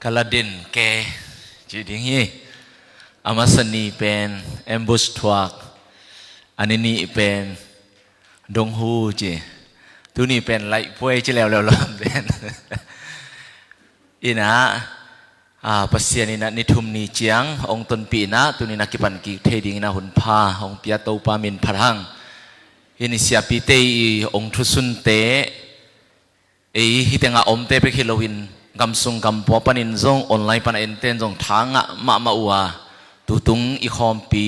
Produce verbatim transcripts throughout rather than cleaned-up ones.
Kaladen ke ci ding hi. A masa ni pen ambush thuak, a ni nih pen donghu ci, tuni pen laihpuai ci leuleu lo pen. Inah, a, Pasian inah ni thum ni ciang hong tonpih inah tuni inah kipan kik thei ding inah hun pha hong pia Topa min phat hang. Hih ni siapite i hong thusunte, ei hih tengah omte bek hi loin, gamsung gampua panin zong online pana enten zong tha ngah mahmah uh a, tutung i khawmpi,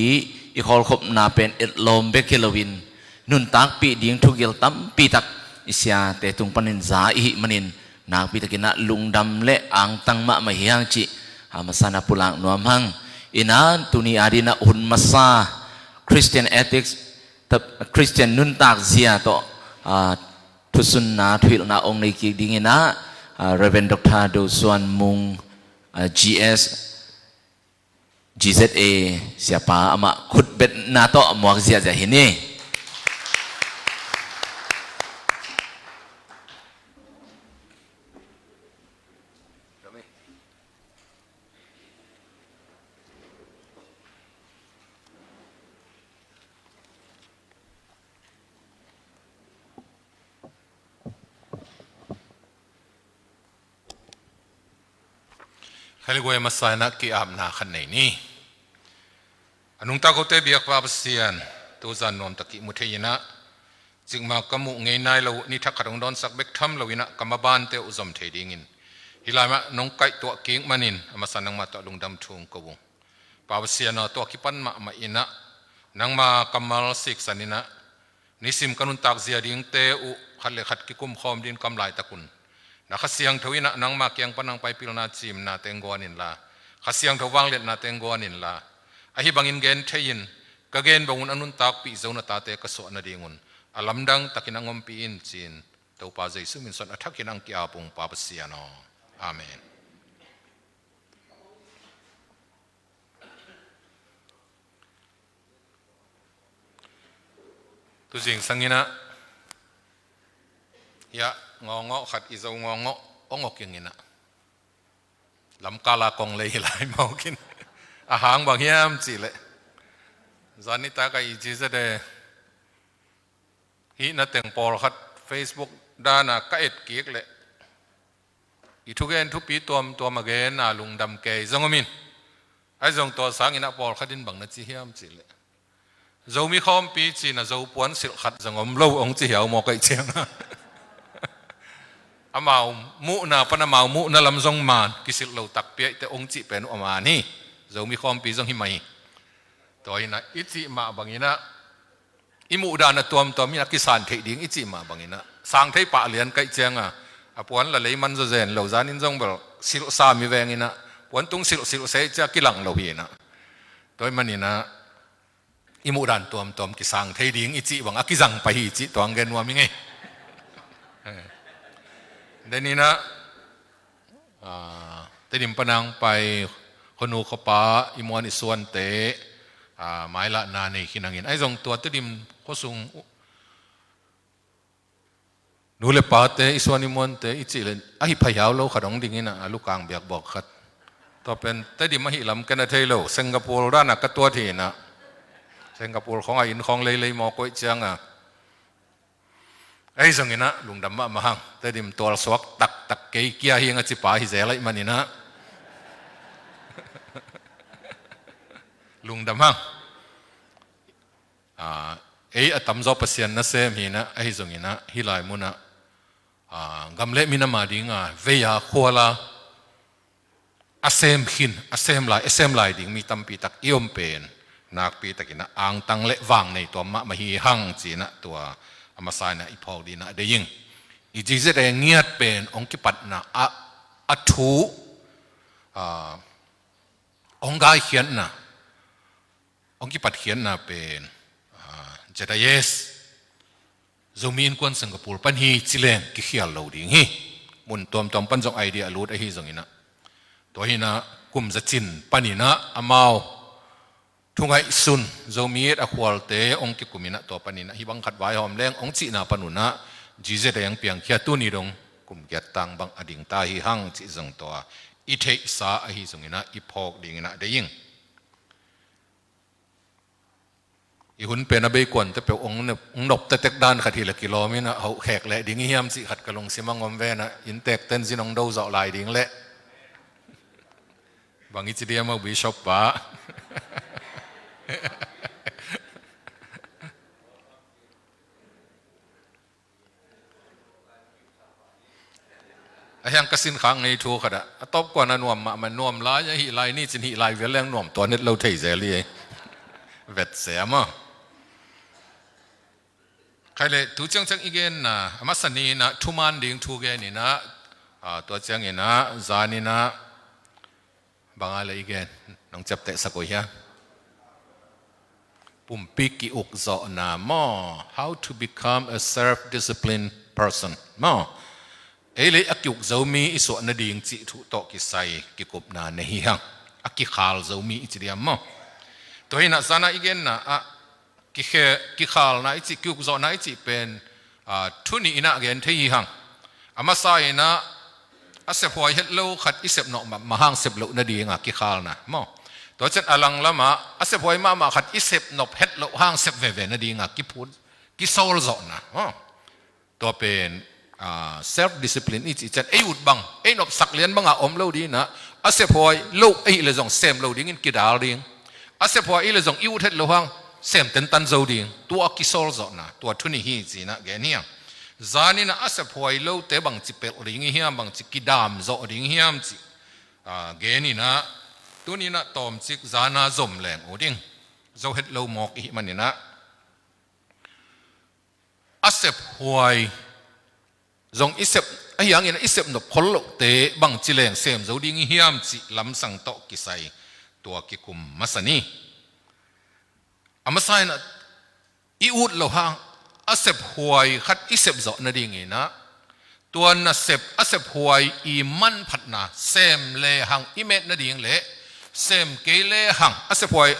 i khawlkhopna pen etlawm bek hi loin, nuntakpih ding thugil tampi tak i siate tung panin za i hih manin, nakpi takin ah lungdam le angtang mahmah hi hang cih, a, masa na pulak nuam hang. Inah tuni a ding inah hun masa Christian ethics, ta-, Christian nuntak zia tawh, a, thusunna, thuhilhna hong nei kik ding inah, a, Reverend Doctor Do Suan Mung, a, G S, G Z A siapa amah khutbetna tawh muak ziahziah hi ni. Khailiguai a masa inah ki-apna khat nei ni. A nungta kote biakpa Pasian, tuzan nuamtak i mu thei inah, cikmah ka muh ngei nai lo uh ni thak khat hong dawnsak bek tham lo inah ka mabante uh zom thei dingin hih lai mah nong kaihtuah kik manin a masa nangmah tawh lungdam thu hong ko uh. Pa Pasian aw, tua kipan mahmah inah nangma kammal siksan inah nisim ka nuntak zia dingte uh khat le khat kikum khawm dingin kam laitak un, na Kha Siangtho inah nangma kiang pan hong pai pilna cimna teng guan inla, Kha Siangtho vangliatna teng guan inla, ahi bangin gen thei-in ka gen bangun a nuntakpih zo na tate ka suah nadingun a lamdang takin hong ompih in ci-in Topa Jesu min suan a thakin hong ki-ap ung Pa Pasian aw. Amen. Tu zingsang inah, hiah ngawngawh khat, i Zo ngawngawh, ong awk ing inah, lamkal a kong lei hi lai mawk in, a hang bang hiam cih leh, zan nitak a i G Z A hih na teng pawlkhat Facebook dan a ka et kik leh, i thugen thupi tuamtuam a gen a lungdam kei zong om in. Ahi zong tua sang inah pawlkhat in bang na ci hiam cih leh, Zomi khawmpi ci-in a Zo puan silh khat zong om lo hong ci hiau maw, kaih ciang a, amau muhna pan amau muhna lam zong man kisilh lo takpi ahih teh hong cih pen uh a man hi. Zomi khawmpi zong hi mah hi. Tua inah i cih mah bang inah i muhdan a tuamtuam inah kisan theih ding i cih mah bang inah sang thei pah lian, kaih ciang a, a puan la lei man zawzen lo, zanin zong bel silh sam hi veng inah, puan tung silh silh se cia kilang lo hi inah. Tua ahih man inah i muhdan tuamtuam kisang thei ding i cih bang a kizang pah hi cih tua hong gen nuam ing ei. Den inah, a, Tedim pan hong pai khuanu khuapa, i muan i suante, a, mailahna nei khin hang in. Ahi zong tua Tedim khuasung nu le pate, i suan i muante i cih leh, ahi pha hiau lo khat hong ding inah, a lukang biakbawk khat. Tua pen Tedim ahih lam ken a thei lo, Singapore dan a ka tuat hi inah, Singapore khawng a inn khawng leilei maw, kaih ciang a. Ahi zong inah lungdam mahmah hang, Tedim tualsuak taktak kei kia hi ing a cipa hi zel ahih man inah lungdam hang. A, ei a tamzaw Pasian nasem hi inah, ahi zong inah hih lai munah, a, gam le minam a ding a vei a khual a a sem khin, a sem lai, a sem lai ding mi tampi tak i om pen, nakpi takin ah angtang le vang nei tuam mahmah hi hang ci-in ah tua a masa in ah i phawk dingin ah deih ing. I G Z A ngiat pen hong kipatna ah, a thu, ah, hong gaikhiatna, hong kipatkhiatna pen, ah, Z I S, Zomi Innkuan Singapore pan hi ci leng kikhial lo ding hi. Mun tuamtuam pan zong idea a lut ahi zongin ah, tua hi-in ah kum zacin panin ah amau thu ngaihsun, Zomi it a khualte hong kikum in ah tua panin ah hih bang khat vaihawm leng hong cihna panun ah G Z A hong piangkhia, tuni dong kum giat tang bang a ding ta hi hang cih zong tua i theihsa ahi zongin ah i phawk dingin ah deih ing. I hun pen a beikuante peuh hong nop, hong nop tektek dan khat hi leh kilawm in ah hoh khek leh ding i hiam cih khat ka lungsim ah hong om ve in ah, innteekte'n zin hong do zawh lai ding leh. Bang i ci diam a Bishop pa? A hiang ka sin khak ngei thu khat ah, a tawp kuan a nuam mahmah, nuam lai a hih lai ni cin, hih lai vial leng nuam tuan het lo thei zel hi. Vet se a maw. Khai leh tu ciangciang i genna, a masa ni in ah thuman ding thu gen in ah, a, tua ciangin ah zan in ah bang a leh i gen, nong ciaptehsak uh hia? Pumpi ki-ukzawhna maw, how to become a self-disciplined person maw. Ei leh a ki-ukzo mi i suah nading cih thu tawh kisai kikupna nei hi hang. A kikhalzo mi i ci diam maw. Tua hi in ah zan a i genna ah kikhe-, kikhalna i cih, ki-ukzawhna i cih pen, a, thu nih in ah gen thei hi hang. A masa in ah a sephuai het lo khat i sep nop mahmah hang sep loh nading a kikhalna maw. Tua ciang a langlam ah a sephuai mahmah khat i sep nop het loh hang sep veve nading a kiphut, kisawlzawhna maw. Tua pen, a, self discipline i cih ciang ei ut bang, ei nopsak lian bang a om lo ding in ah, a sephuai lo ahih leh zong sem lo dingin kidal ding. A sephuai ahih leh zong i ut het lo hang sem tentan zo ding. Tua kisawlzawhna, tua thu nih hi ci in ah gen hi hang. Zan in ah a sephuai lote bangci pelh ding i hiam, bangci kidam zawh ding i hiam cih, a, gen in ah, tuni in ah tawmcik zan a zom leng uh ding. Zo het lo mawk i hih man in ah, a sephuai zong i sep, a hiang in ah i sep nop khol lohte bangci leng sem zo ding i hiam cih lamsang tawh kisai tua kikum masa ni. A masa in ah i ut lo hang a sephuai khat i sep zawh nading in ah, tua nasep, a sephuai i manphatna sem le hang i met nading leh sem kei le hang a sephuai,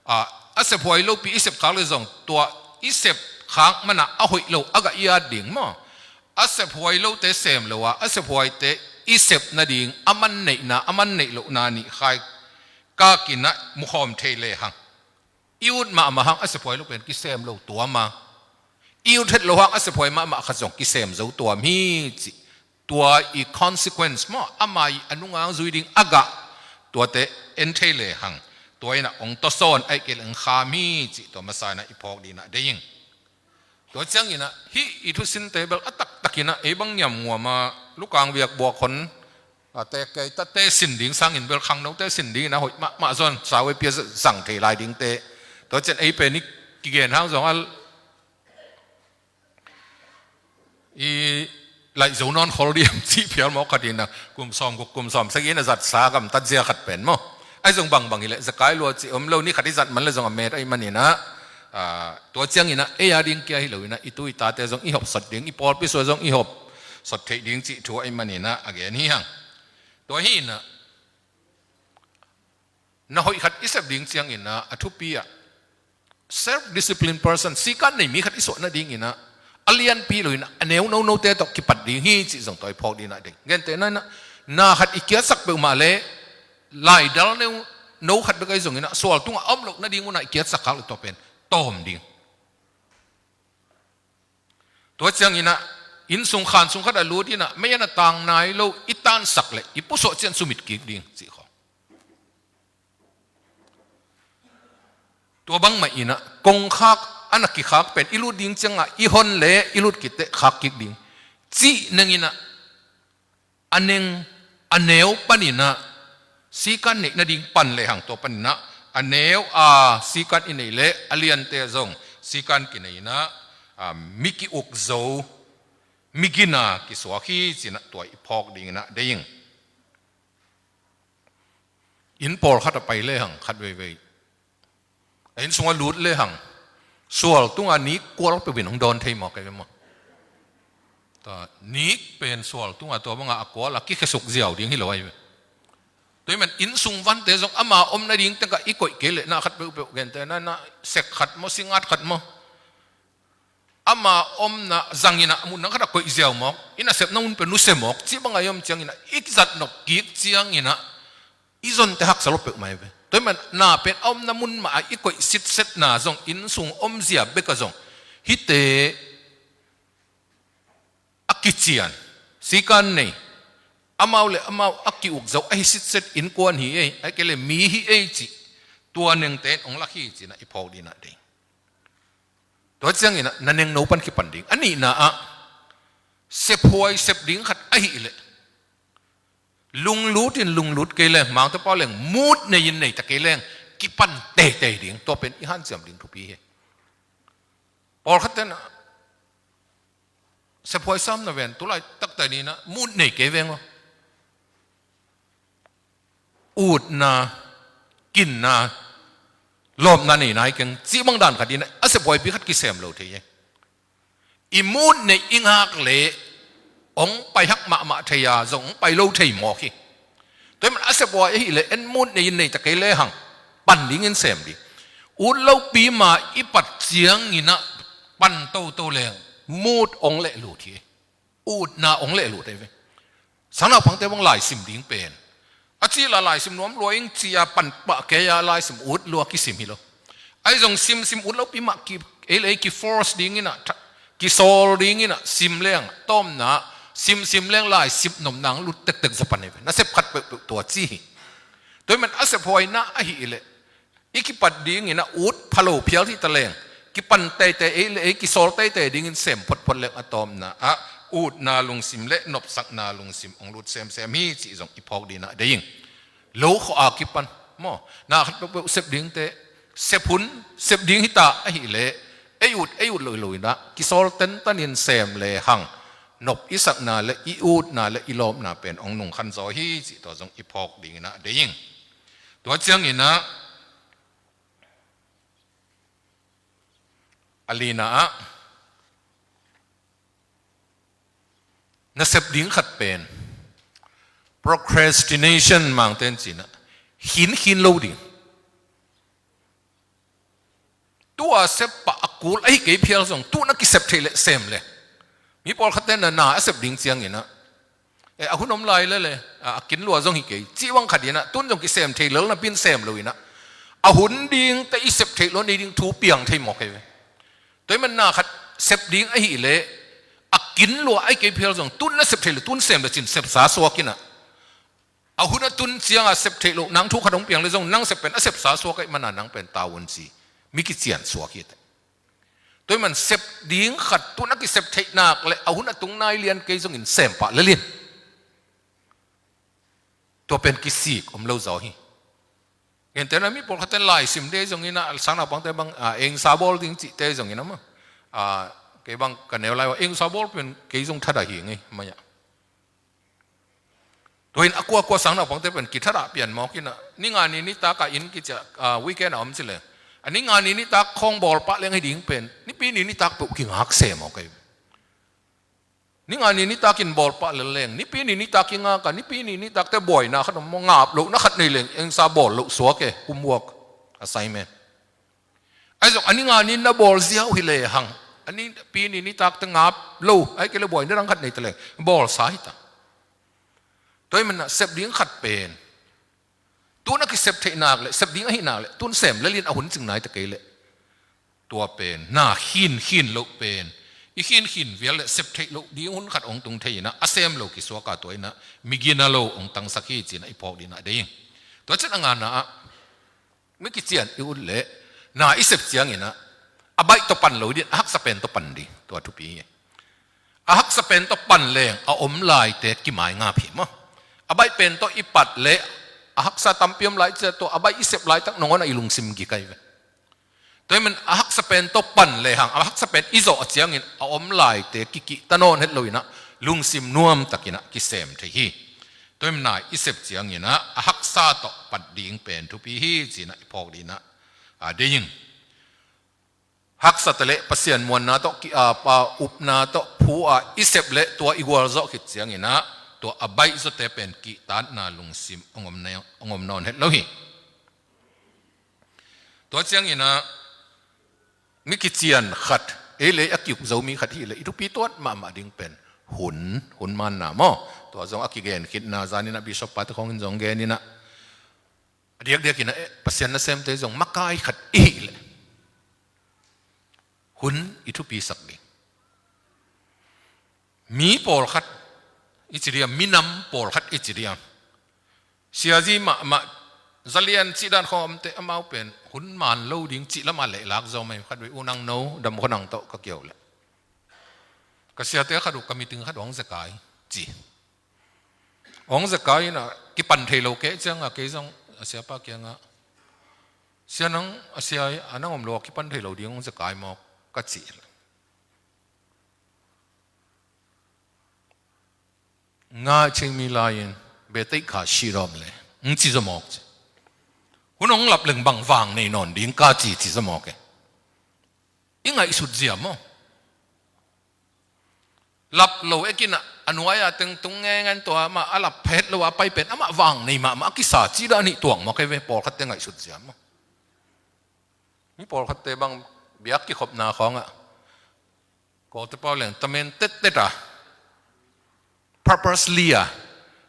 a, a sephuai lopi i sep khak leh zong tua i sep khak man ah a hoih lo a gah i at ding maw. A sephuai lote sem lo a, a sephuaite i sep nading a man neihna, a man neih lohna nih khai kak in ah mukhawm thei le hang, i ut mahmah hang a sephuai lo pen kisem lo tuam a, i ut het lo hang a sephuai mahmah khat zong kisem zo tuam hi cih. Tua i consequence maw, ama i a nunga zui ding a gah, tuate en thei le hang, tua in ah hong tawsawn, ahih kei leh hong kham hi cih tua masa in ah i phawk dingin ah deih ing. Tua ciangin ah hih i thusinte bel a taktak in ah ei bang niam nguam a, lukang biakbuak hon, a, tekkei tate sin ding sangin bel khangnote sin dingin a hoih mahmah zaw in, sau ei pia zang thei lai dingte. Tua ciang ei pen i kigen hang zong a, i laih zo nawn khol diam cih phial mawk khat in ah, kum sawm guk, kum sawm sagih in a zatsa gamtat zia khat pen maw. Ahi zong bangbang hi leh zakai lua cih om lo, ni khat i zat man leh zong a met ahih man in ah, a, tua ciangin ah ei a ding kia hi lo in ah, i tu i tate zong i hopsot ding, i pawlpi sung zong i hopsot theih ding cih thu ahih man in ah a gen hi hang. Tua hi in ah, na hoih khat i sep ding ciangin ah a thupi ah self discipline person, sikan nei mi khat i suah nadingin ah a lianpi lo in ah a neu nonote tawh kipat ding hi cih zong tua i phawk dingin ah ding. Gentehna in ah, na khat i kiatsak peuhmah leh, laidal neu no khat bek ahi zongin ah sual tungah a om loh nading un ah i kiatsak khak leh tua pen tawm ding. Tua ciangin ah innsung khan sung khat ah lut in ah mei an a tang nai lo i tansak leh i pusuah ciang sumit kik ding cih khawng. Tua bangmah in ah kongkhak an a kikhak pen i lut ding ciangah i hon leh i lut kik teh khak kik ding cih neng in ah, a neng, a neu panin ah sikan neih nading pan lehang, tua panin ah a neu a sikan i neih leh a liante zong sikan kinei in ah, a, mi ki-uk zo, mi gina kisuak hi ci-in ah tua i phawk dingin ah deih ing. Inn pawlkhat a pai lehang khat veivei, a inn sungah lut lehang sual tungah nik kual peuh in hong dawn thei maw, kei ve maw? Tua nik pen sual tungah tua bangah a kual a kikhesuk ziau ding hi lo ahi ve. Tua hi man inn sung vante zong ama om nading tengah i koih kei leh na khat peuhpeuh gentehna in ah sek khat maw, singat khat maw, Ama omna zangin ah a mun nang khat ah koih ziau mawk, i nasepna mun peuh nusia mawk cih bang a i om ciangin ah, i kizat nop kik ciangin ah i zonte haksa lo peuhmah hi ve. Tua ahih manin na pen a omna mun mah ah i koih sitsetna zong, inn sung omzia bek ah zong, hihte a kician, sikan nei, amau le amau a ki-uk zo ahi sitset, innkuan hi ei, ahih kei leh mi hi ei cih, tua nengte in hong lak hi ci-in ah i phawk ding ah deih. Tua ciangin ah na nengno pan kipan ding. A nihna ah, sephuai sep ding khat ahih leh, lunglut in lunglut kei leng, mangte pau leng, mut nei in nei ta kei leng, kipan teitei ding. Tua pen i hanciam ding thupi hi. Pawlkhat ten ah, sephuai sam na ven, tulaitak ta ni-in ah mut nei kei veng aw, utna, kinna, lawpna nei nai keng cih bang dan khat in ah, a sephuaipi khat kisem lo thei hi. I mut nei i ngak leh hong pai hak mahmah thei a, zong hong pai lo thei mawk hi. Tua ahih manin a sephuai ahih leh, en mut nei in nei ta kei lehang, pan dingin sem ding. Ut lopi mah i pat ciangin ah pan toto leng, mut hong lehlut hi. Utna hong lehlut hi ve. Sangnaupangte bang laisim ding pen, a cih leh laisim nuam lua ing ci-a pan pah kei a, laisim ut lua kisim hi lo. Ahi zong simsim ut lopi mah ki, ei le ei ki-force dingin ah, tha-, kisawl dingin ah sim leng, a tawpna simsim leng laisim nopna hong lut tektek zaw pan hi ve. Nasep khat peuhpeuh tua ci hi. Tua ahih manin a sephuaina ahih leh, i kipat dingin ah ut pha lo phial hi ta leng, kipan teitei, ei le ei kisawl teitei dingin sem photphot leng, a tawpna ah utna lungsim le nopsakna lungsim hong lut semsem hi cih zong i phawk ding ah deih ing. Lo khua a kipan maw, na khat peuhpeuh sep dingte, sep hun, sep ding hi ta ahih leh, ei ut, ei ut lo, lo in ah kisawl tentan in sem lehang, nop i sakna le i utna le i lawpna pen hong nungkhan zaw hi cih tua zong i phawk ding ah deih ing. Tua ciangin ah, a lina ah, nasep ding khat pen procrastination, mangte in ci-in ah, khinkhin lo ding. Tu-a sep pah a kul ahi kei phial zong, tu-in ah kisep theih leh sem leng. Mi pawlkhatte na, na a sep ding ciangin ah, eh, a hun om lai lel e, a, a kin lua zong hi kei, cih bang khat in ah, tu-in zong kisem thei lel napi-in sem lo in ah, a hun dingte i sep theih loh nei ding thu piang thei mawk hi ve. Tua ahih manin na khat sep ding ahih leh, a kin lua ahi kei phial zong, tu-in na sep theih leh tu-in sem le cin, sepsa suak in ah, a hun a tun ciang a sep theih loh nang thu khat hong piang leh zong, nang sep pen a sepsa suak ahih manin nang pen tau un ci, mi kician suak hi teh. Tua ahih manin sep ding khat tu-in a kisep theih nak leh a hun a tung nai lian kei zongin sem pah lel in. Tua pen kisik om lo zaw hi. Gentehna mi pawlkhatte in laisim ding zongin ah, sangnaupangte bang, a, engsa bawl ding cihte zongin ah maw, a, kei bang ka neu lai ua, engsa bawl pen kei zong thadah hi ngei mai ah. Tua in a kuakua sangnaupangte pen kithadah pian mawk in ah, ni nga ni nitak a inn kici a, a, weekend a om ci leng, a ni nga ni nitak khawng bawl pah leng hi ding pen, Nipi ni nitak peuh kingak se mawk hi. Ni nga ni nitak in bawl pah lel leng, Nipi ni nitak kingak a, Nipi ni nitakte buaina khat om maw, ngap lohna khat nei leng, engsa bawl loh suak e, homework, assignment. Ahi zong a ni nga ni na bawl ziau hi lehang, a Nipi ni nitakte ngap lo, ahih kei leh buaina dang khat nei ta leng, bawlsa hi ta. Tua ahih manin ah sep ding khat pen, tu-in a kisep theih nak leh, sep ding ahih nak leh tu-in sem lel in, a hun cing nai ta kei leh, tua pen na khinkhin loh pen, i khinkhin vial leh sep theih loh ding hun khat hong tung thei in ah, a sem lo kisuak a, tua in ah mi gina lo hong tangsak hi ci-in ah i phawk ding ah deih ing. Tua ciang a ngana ah, mi kician i ut leh, na i sep ciangin ah, a baih tawh pan lo ding, a haksa pen tawh pan ding, tua thupi hi. A haksa pen tawh pan leng a om laite kimaingap hi maw. A baih pen tawh i pat leh, a haksa tampi om lai ciang, tua a baih i sep laitak nangawn ah i lungsim gik ahi ve. Tua ahih manin a haksa pen tawh pan lehang, a haksa pen i zawh ciangin a om laite kikihta nawn het lo in ah, lungsim nuamtak in ah kisem thei hi. Tua ahih manin na i sep ciangin ah, a haksa tawh pat ding pen thupi hi ci-in ah i phawk ding ah, a, deih ing. Haksa ta leh Pasian muanna tawh ki-ap a, upna tawh phu a i sep leh, tua i gualzawh khit ciangin ah, tua a baih zawte pen kihtakna lungsim hong om ne-, hong om nawn het lo hi. Tua ciangin ah, mi kician khat, Ei le a ki-uk zo mi khat hi leh i thupi tuat mahmah ding pen hun, hun manna maw? Tua zong a kigen khitna zanin a bishop pate khawngin zong genin ah, a diakdiakin ah, eh, Pasian nasemte zong makai khat i hih leh hun i thupisak ding. Mi pawlkhat i ci diam, minam pawlkhat i ci diam, siazi mahmah, zalian cih dan khawng a omte, amau pen hun man lo ding cih lamah lehlak zaw mai. Khatvei U Nang No Dam Khaw Nang tawh ka kiau leh, ka siate khat uh, ka meeting khat uh hong zekai ci. Hong zekai in ah kipan thei lo kei ciangah kei zong a siapa kiangah, "Sia, nang a sia a nang om lo a kipan thei lo ding hong zekai mawk," ka cih. Ngai cing mi lai-in, "Beteih kha si dawm le," hong ci zaw mawk ci. "Hun hong lap leng bang vang nei nawn ding ka ci," ci zaw mawk e. I ngaihsut zia maw? Lap lo ekin ah a nuai-a teng tung ngengen, tua amah a lap phet lo a pai pen amah vang nei mahmah a kisa ci dan hi tuang mawk e ve, pawlkhatte ngaihsut zia maw? Mi pawlkhatte bang biak kikhopna khawngah, Kawlte pau leng tamen tettet a, purposely a,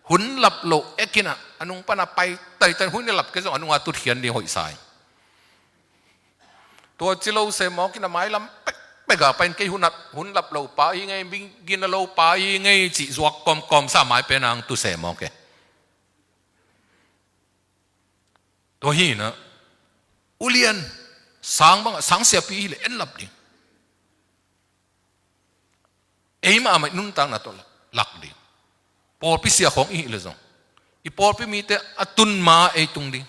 hun lap lo ekin ah a nung pan a pai taitan, hun i lap kei zong a nunga tutkhian ding hoihsa hi. Tua ci lo se mawkin a mailam pekpek a pain kei hun lap, hun lap lo pa hi ngei, bing gina lo pa hi ngei cih zuak kawmkawm sa mai pen ang tu se mawk e. Tua hi na, ulian sang bangah sang siapi hi leh en lap ding. Eimah amah i nuntakna tawh lak ding. Pawlpi sia khawng i hih leh zong i pawlpi mite a tun ma ei tung ding.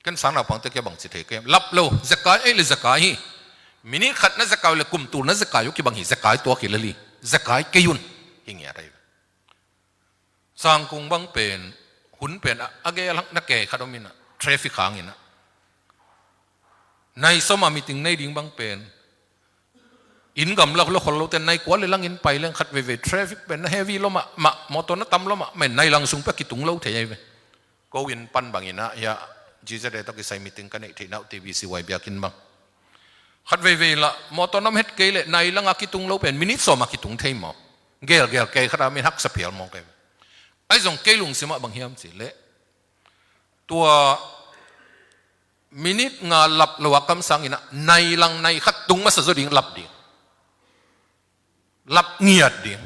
Ken sang naupangte kia bangci thei kei, lap lo, zekai ei le zekai hi. Minit khat na zekai uh le kum tul na zekai uh kibang hi, zekai tuak hi lel hi. Zekai kei un. Hi ngiat ahi. Zangkung bang pen, hun pen a, a gel hang na kei khat om in ah, traffic hang in ah, nai sawm a meeting nei ding bang pen, inn gamla lo khol lote nai kua le langin pai leng khat veivei traffic pen na heavy lo mahmah, motor na tam lo mahmah in nai lang sung peuh a kitung lo thei ahi ve. Ko inn pan bang in ah, hiah G Z A tawh kisai meeting ka neih theihna uh, T B C Y biakinn bang, khat veivei lah motor na om het kei leh nai lang a kitung lo pen minit sawm a kitung thei maw? Gelgel kei khat a min haksa phial maw kei? Ahi zong kei lungsim ah bang hiam cih leh, tua minit nga lap lo a kamsang in ah nai lang nai khat tung masa zaw ding, lap ding. Lap ngiat ding.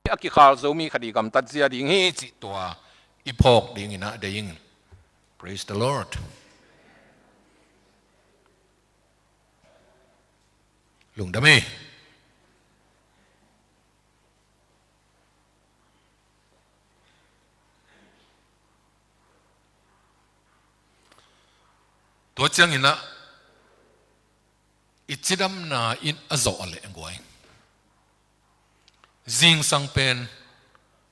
a kikhal zo mi khat i gamtat zia ding hi cih tua i phawk dingin ah deih ing. Praise the Lord. Lungdam hi. Tua ciangin ah i cidamna in a zawh leh guai, zingsang pen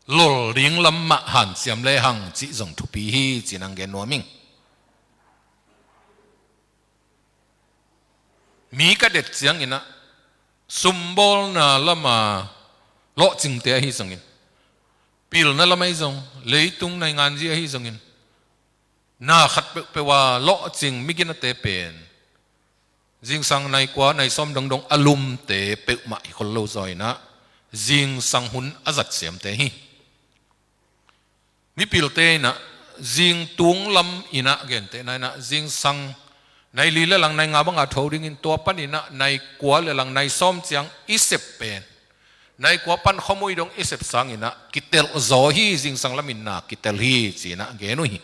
lol ding lam mah hanciam lehang cih zong thupi hi ci-in hong gen nuam ing. Mi ka det ciangin ah sumbawlna lama lawhcingte ahi zongin, pilna lam ahi zong, leitung nainganzi ahi zongin, na khat peuhpeuh a lawhcing miginate pen zingsang nai kua nai sawm dongdong a lumte peuhmah hi khol lo zaw in ah zingsang hun a zat siamte hi. Mipilte in ah zingtung lam in ah gentehna in ah zingsang nai li le lang nai nga banga tho dingin, tua panin ah nai kua le lang nai sawm ciang i sep pen nai kua pan khuamui dong i sep sangin ah kitelh zaw hi, zingsang lamin na kitelh hi ci-in ah gen uh hi.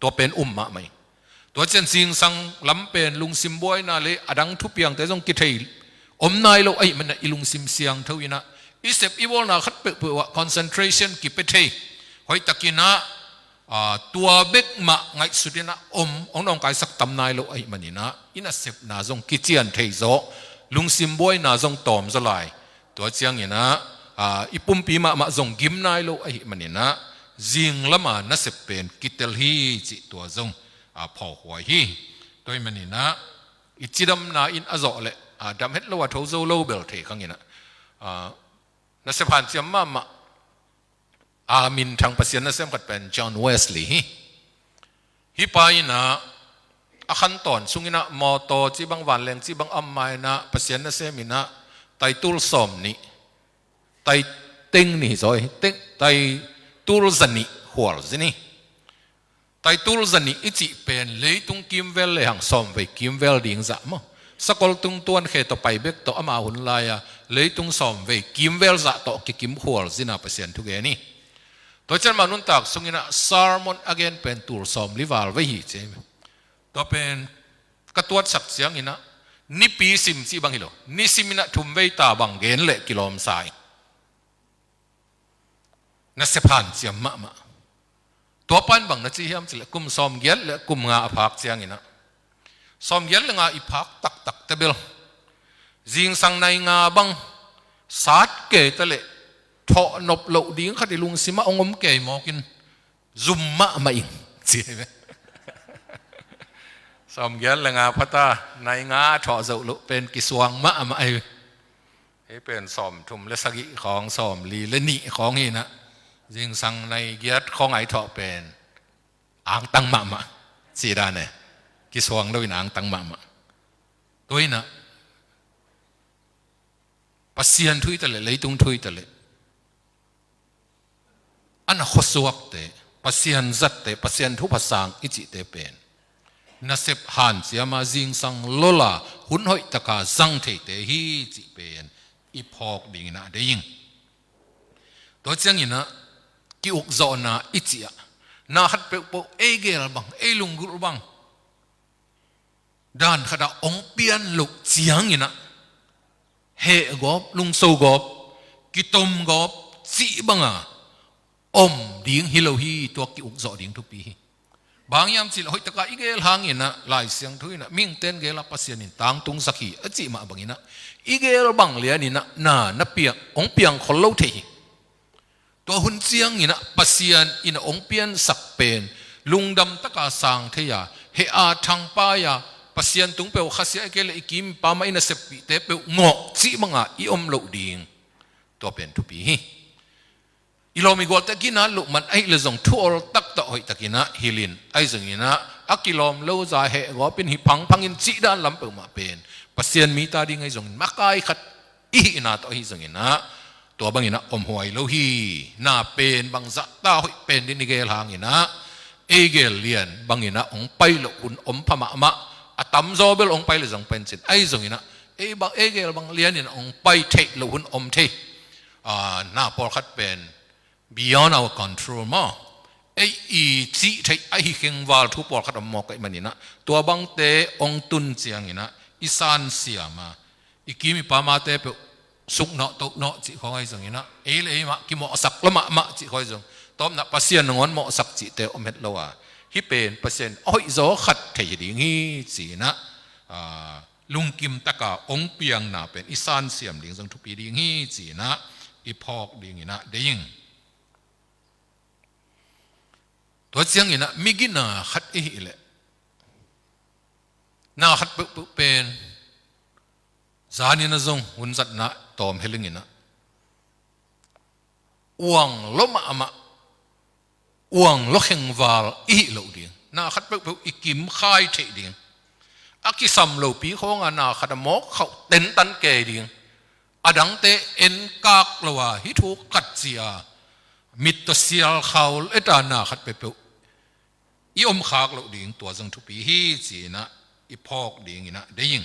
Tua pen um mahmah hi. Tua ciang zingsang lam pen lungsim buaina le a dang thupiangte zong kithei om nai lo ahih manin ah i lungsim siangtho in ah i sep i bawlna khat peuhpeuh ah concentration kipia thei, hoihtakin ah, aa, tua bek mah ngaihsut in ah om, hong nawngkaisak tam nai lo ahih manin ah i nasepna zong kician thei zaw, lungsim buaina zong tawm zaw lai. Tua ciangin ah, aa, i pumpi mahmah zong gim nai lo ahih manin ah zing lama nasep pen kitel hi cih tua zong, aa, phawkhuai hi. Tua ahih manin ah i cidamna in a zawh leh, aa, dam het lo a tho zo lo bel thei khang in ah, aa, nasep hanciam mahmah a minthang Pasian nasem khat pen John Wesley hi. Hih pa in ah a khantawn sungin ah mawtaw cih bang, vanleng cih bang a om ma in ah Pasian nasem in ah taitul sawm nih, tai teng nih hi zaw hi, teng, taitul za nih khual zin hi. Taitul za nih i cih pen leitung kimvel lehang sawmvei kimvel ding zah maw? Sakol tung tuan khe tawh pai bek tawh ama hun lai-a leitung sawmvei kimvel zah tawh kikim khual zin a Pasian thu gen hi. Tua ciang ama nuntak sungin ah sermon a gen pen tul sawmli val vei hi ci hi. Tua pen ka tuatsak ciangin ah nipi sim cih bang hi lo, nisim in ah thum vei ta bang gen leh kilawm sa hi. Nasep hanciam mahmah. Tua pa in bang na ci hiam cih leh kum sawmgiat le kum nga a phak ciangin ah, sawmgiat le nga i phak taktak teh bel zingsang nai nga bang sat kei ta leh thawh nop loh ding khat i lungsim ah hong om kei mawk in zum mahmah ing ci hi ve. Sawmgiat le nga pha ta, nai nga thawh zoh loh pen kisuang mahmah hi ve. Hih pen sawmthum le sagih khawng, sawmli le nih khawng hi in ah, zingsang nai giat khawng a i thawh pen angtang mahmah. Cih dan e, kisuang lo in angtang mahmah. Tua in ah Pasian thu hi ta leh, leitung thu hi ta leh, a na khuasuakte, Pasian zatte, Pasian thupha sang i cihte pen nasep hanciam a zingsang lol a hun hoih taka zang theite hi cih pen i phawk dingin ah deih ing. Tua ciangin ah ki-ukzawhna i cih ah na khat peuhpeuh ei gel bang, ei lunggulh bang dan khat ah hong pian loh ciangin ah heh gawp, lungso gawp, kitom gawp cih banga om ding hi lo hi. Tua ki-ukzawh ding thupi hi. Bang hiam cih leh hoih taka i gel hangin ah Lai Siangtho in ah mihingte in gel a Pasian in tangtungsak hi a cih mah bangin ah i gel bang lianin ah na, na piang, hong piang khol lo thei hi. Tua hun ciangin ah Pasian in a hong piansak pen lungdam taka sang thei a, heh a thangpai a, Pasian tung peuh khasia, ahih kei leh i kim i pam a i naseppihte peuh ngawh cih banga i om loh ding, tua pen thupi hi. I lawm i gualte a ginat loh man ahih leh zong thu ol taktak hoih takin ah hilh in, ahi zongin ah a kilawm lo za heh gawp in hi phangphang in cih dan lam peuhmah pen Pasian mite ading ahi zongin makai khat i hihna tawh ahi zongin ah tua bangin ah omhuai lo hi. Na pen bangzah ta hoih pen dingin i gel hangin ah ei gel lian bangin ah hong pai loh hun om pha mahmah. A tamzaw bel hong pai leh zong pen cin, ahi zongin ah ei bang, ei gel bang lianin ah hong pai theih loh hun om thei. ah, na pawlkhat pen beyond our control maw. Ei i cih theih ahi khengval thu pawlkhat om mawk ahih maninah, tua bangte hong tun cianginah i sansiam a, i kim i pamate peuh suknawh tohnawh cih khawng ahi zonginah, ei le ei mah kimawhsak lua mahmah cih khawng ahi zong, tawpna Pasian nangawn mawhsak cihte om het lo a, hih pen Pasian a hoihzaw khat thei hi ding hi ci-inah, ah, lungkim taka hong piangna pen i sansiam ding zong thupi ding hi ci-inah i phawk dinginah deih ing. Tua cianginah migina khat i hih leh, na khat peuhpeuh pen zaninah zong hunzatna tawm helinginah, uang lua mahmah, uang lua khengval i hih loh ding, na khat peuhpeuh i kim khai theih ding, a kisam lopi khawnga na khat a mawk khauh tentan kei ding, a dangte enkak lo a, hih thu khat ci-a mit tawh sial khau leta na khat peuhpeuh i omkhak loh ding, tua zong thupi hi ci-inah i phawk dinginah deih ing.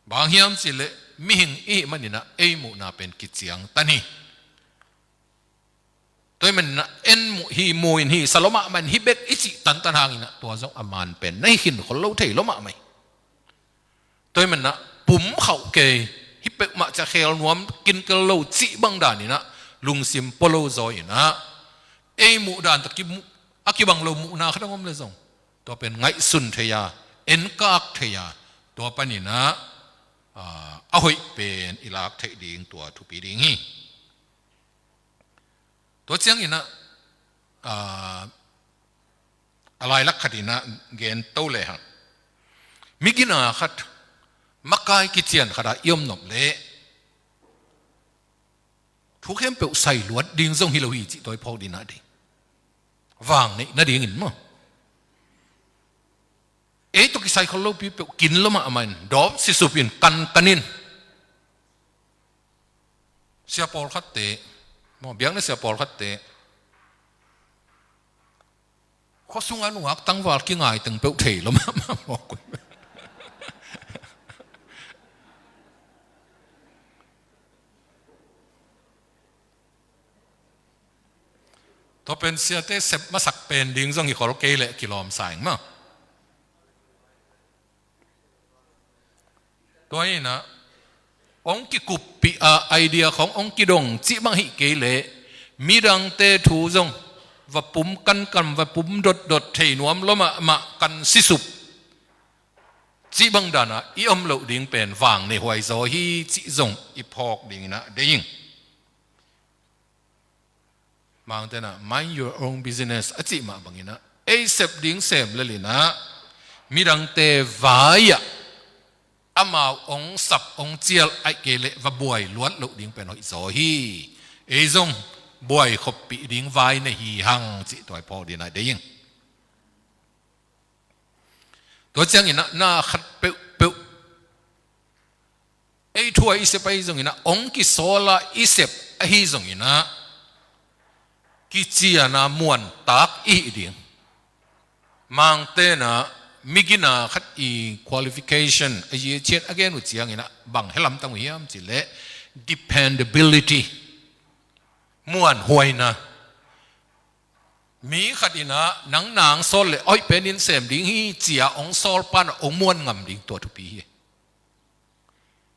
Bang hiam cihleh mihing i hih maninah ei muhna pen kiciangtan hi. Tua hih maninah en muh hi, mu in hi, sa lua mahmah in hi bek i cih tantan hanginah tua zong a man pen na hi khin khol lo thei lua mahmah hi. Tua hih maninah pum khauh kei, hih peuhmah ciah khel nuam kinkel lo cih bang daninah lungsim pua lo zaw inah, ei muh dan tawh kimuh, a kibang lo muhna khat hong om le zong, tua pen ngaihsun thei a, enkak thei a, tua paninah, ah, a hoih pen i lak theih ding tua thupi ding hi. Tua cianginah, ah, a lailak khatinah gen to lehang, migina khat, makai kician khatah i om nop leh thu khempeuh sai luat ding zong hi lo hi cih tua i phawk dinginah deih ing. Vang neih nadingin maw. Ei tawh kisai khol lopi peuh kin lua mahmah in, dawp sisup in, kankan in. Sia pawlkhatte maw, biakna sia pawlkhatte khua sunga nungak tangval kingai teng peuh thei lua mahmah mawk uh. Tua pen siate sep masak pen ding zong hi khol kei leh kilawm sa ing maw. Tua inah hong kikuppih a, idea khawng hong kidong cih bang hi kei leh midangte thu zong va pum kankan, va pum dotdot, thei nuam lua mahmah, kan sisup cih bang danah i om loh ding pen vang nei huai zaw hi cih zong i phawk dinginah deih ing. Mangte inah mind your own business a cih mah banginah, ei sep ding sem lelinah midangte vai-ah amau hong sap hong cial ahih kei leh va buai luat loh ding pen hoih zaw hi. Ei zong buai khoppih ding vai nei hi hang cih tua i phawk dinginah deih ing. Tua cianginah na khat peuhpeuh ei thu a i sep ahi zonginah, hong kisawl a i sep ahi zonginah kician a muantak i hih ding. Mangte inah migina khat i qualification a, i cian a gen uh cianginah bang hih lamtang uh hiam cihleh dependability, muanhuaina. Mi khat inah nang na hong sawl leh a hoih penin sem ding hi ci-a hong sawl pa inah hong muan ngam ding, tua thupi hi.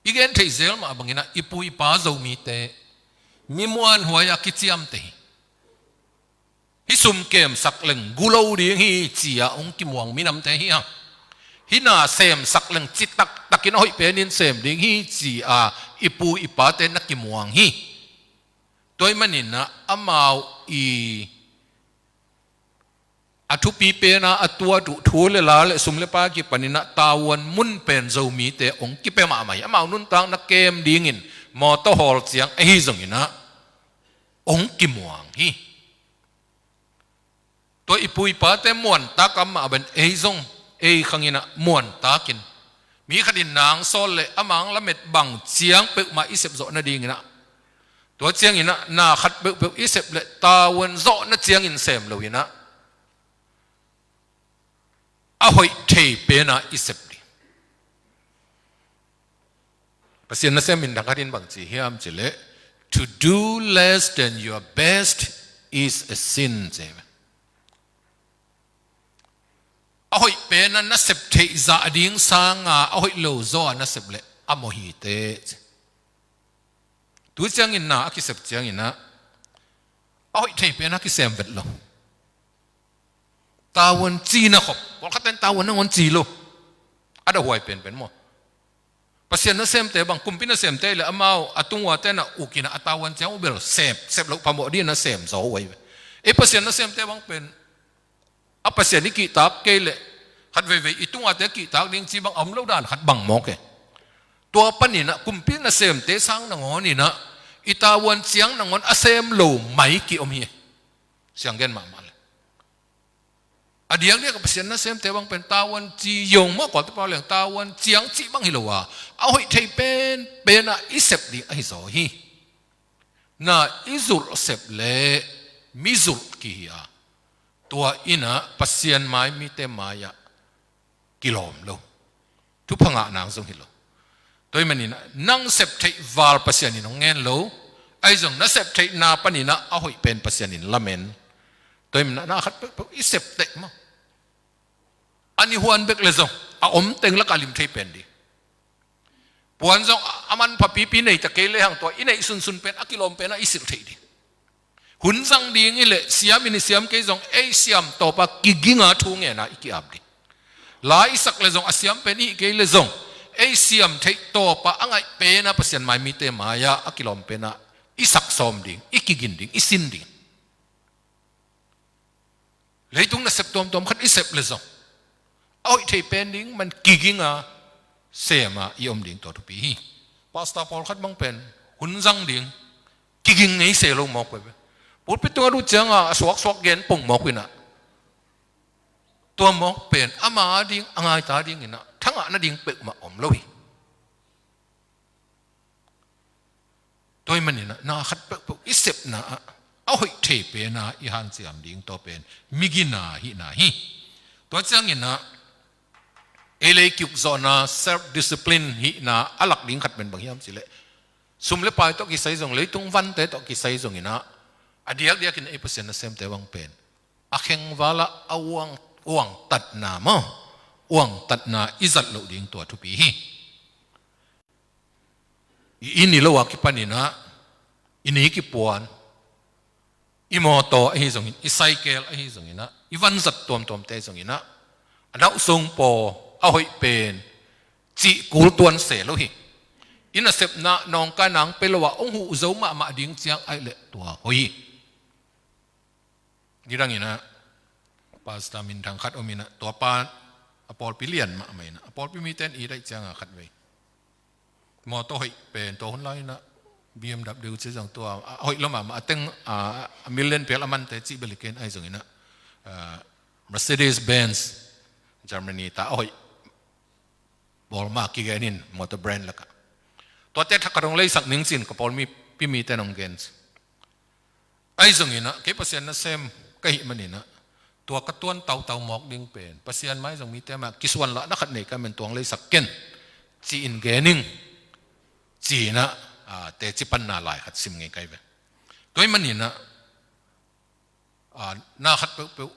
I gen theih zel mah banginah i pu i pa Zomite mi muanhuai a kiciamteh hi. Hih sum kemsak leng gu lo ding hi ci-a hong kimuang minamte hi hang. Hih na semsak leng citaktakin a hoih penin sem ding hi ci-a i pu i pate na kimuang hi. Tua ahih maninah amau i a thupi pena a tuat uh thu le la le sum le pai kipaninah tavuan mun pen Zomite hong kipia mahmah hi. Amau nuntakna kem dingin mawtaw hawl ciang ahi zonginah hong kimuang hi. Tua i pu i pate muantak a om mah bangin ei zong ei khanginah muantakin, mi khatin na hong sawl leh amah hong lamet bang ciang peuhmah i sep zawh nadinginah, tua cianginah na khat peuhpeuh i sep leh tavuan zawhna ciangin sem loinah a hoih thei pena i sep ding. Pasian nasem in thakhatin bang ci hiam cihleh, "To do less than your best is a sin," ci hi ve. A hoih pen a na sep theih zah ding sanga a hoih lo zaw a na sep leh a mawh hi teh, ci. Tu ciangin na a kisep ciangin ah a hoih thei pen a kisem vet lo. Tavuan ci na khop, pawlkhat ten tavuan nangawn ci lo. A dahhuai penpen maw? Pasian nasemte bang, kumpi nasemte le amau a tunguate na ukin a tavuan ciang uh bel sep, sep loh phamawh ding na sem zaw uh ahi ve. Ei Pasian nasemte bang pen a Pasian i kihtak kei leh khat veivei i tunguate kihtak ding ci bang a om lo dan khat bang mawk e. Tua panin ah kumpi nasemte sang nangawn in ah i tavuan ciang nangawn a sem lo mai ki-om hi. Sianggen mahmah le. A diakdiak a Pasian nasemte bang pen tavuan ci zong maw, kuate pau leng tavuan ciang cih bang hi lo a, a hoih thei penpen ah i sep ding ahi zaw hi. Na i zulh sep leh mi zulh kihi a, tua in ah Pasian mai mite mai-ah kilawm lo. Thupha ngah nang zong hi lo. Tua ahih manin ah nang sep theih val Pasian in hong ngen lo. Ahi zong na sep theihna panin ah a hoih pen Pasian in lamen. Tua ahih manin ah na khat peuhpeuh i sep teh maw, a ni huan bek le zong a om teng lakah lim thei pen ding. Puan zong a manphapipi nei ta kei lehang tua i neih sunsun pen a kilawm pen ah i silh theih ding. Hun zang ding hi leh siam in i siam kei zong ei siam tawpa kiginga thu ngena i ki-ap ding. La i sak le zong a siam pen i hih kei le zong ei siam theih tawpa a ngaih pen ah Pasian mai mite mai-ah a kilawm pen ah i sak sawm ding, i kigin ding, i sin ding. Leitung nasep tuamtuam khat i sep le zong a hoih thei pen ding man kiginga sema i om ding tua thupi hi. Pastor pawlkhat bang pen hun zang ding kiging ngei se lo mawk peuhpeuh. Pulpit tungah lut cianga a suaksuak gen pong mawk in ah, tua mawk pen ama ding a ngaita ding in ah thangah nading peuhmah om lo hi. Tua ahih manin ah na khat peuhpeuh i sepna ah a hoih thei pen ah i hanciam ding tua pen migina hihna hi. Tua ciangin ah ei lei kiukzawhna, self discipline hihna a lak ding khat pen bang hiam cih leh sum le pai tawh kisai zong, leitung vante tawh kisai zongin ah a diakdiakin ei Pasian nasemte bang pen a khengval ah a uang, uangtatna maw, uangtatna i zat loh ding tua thupi hi. I inn i lo a kipanin ah i ni kipuan, i mawtaw ahi zongin, i cycle ahi zongin ah, i vanzat tuamtuamte zongin ah a nauhsung paw a hoih pen cih kul tuan se lo hi. I nasepna nawngkaina hong pia lo a hong huh zo mahmah ding ciang ahih leh tua hoih hi. Nidangin ah pastor minthang khat om in ah, tua pa a pawlpi lian mahmah in ah a pawlpi mite in it ahih cianga khatvei mawtaw hoih pen tua hun lai in ah B M W ci zong tua a hoih lo mahmah a teng a, a million pial a mante cih bel hi kei in ahi zongin ah, a, Mercedes Benz Germany ta a hoih bawl ma kigen in mawtaw brand lakah. Tuate thak khat hong leisak ning ci-in ka pawlpi mite in hong gen ci. Ahi zongin ah kei Pasian nasem ka hih manin ah tua ka tuan tautau mawk ding pen Pasian mai zong mite mah kisuanlahna khat nei ka hih manin tua hong leisak ken ci-in gen ing ci-in ah, a, teci panna lai khat sim ngei ka hi ve. Tua ahih manin ah, a, na khat peuhpeuh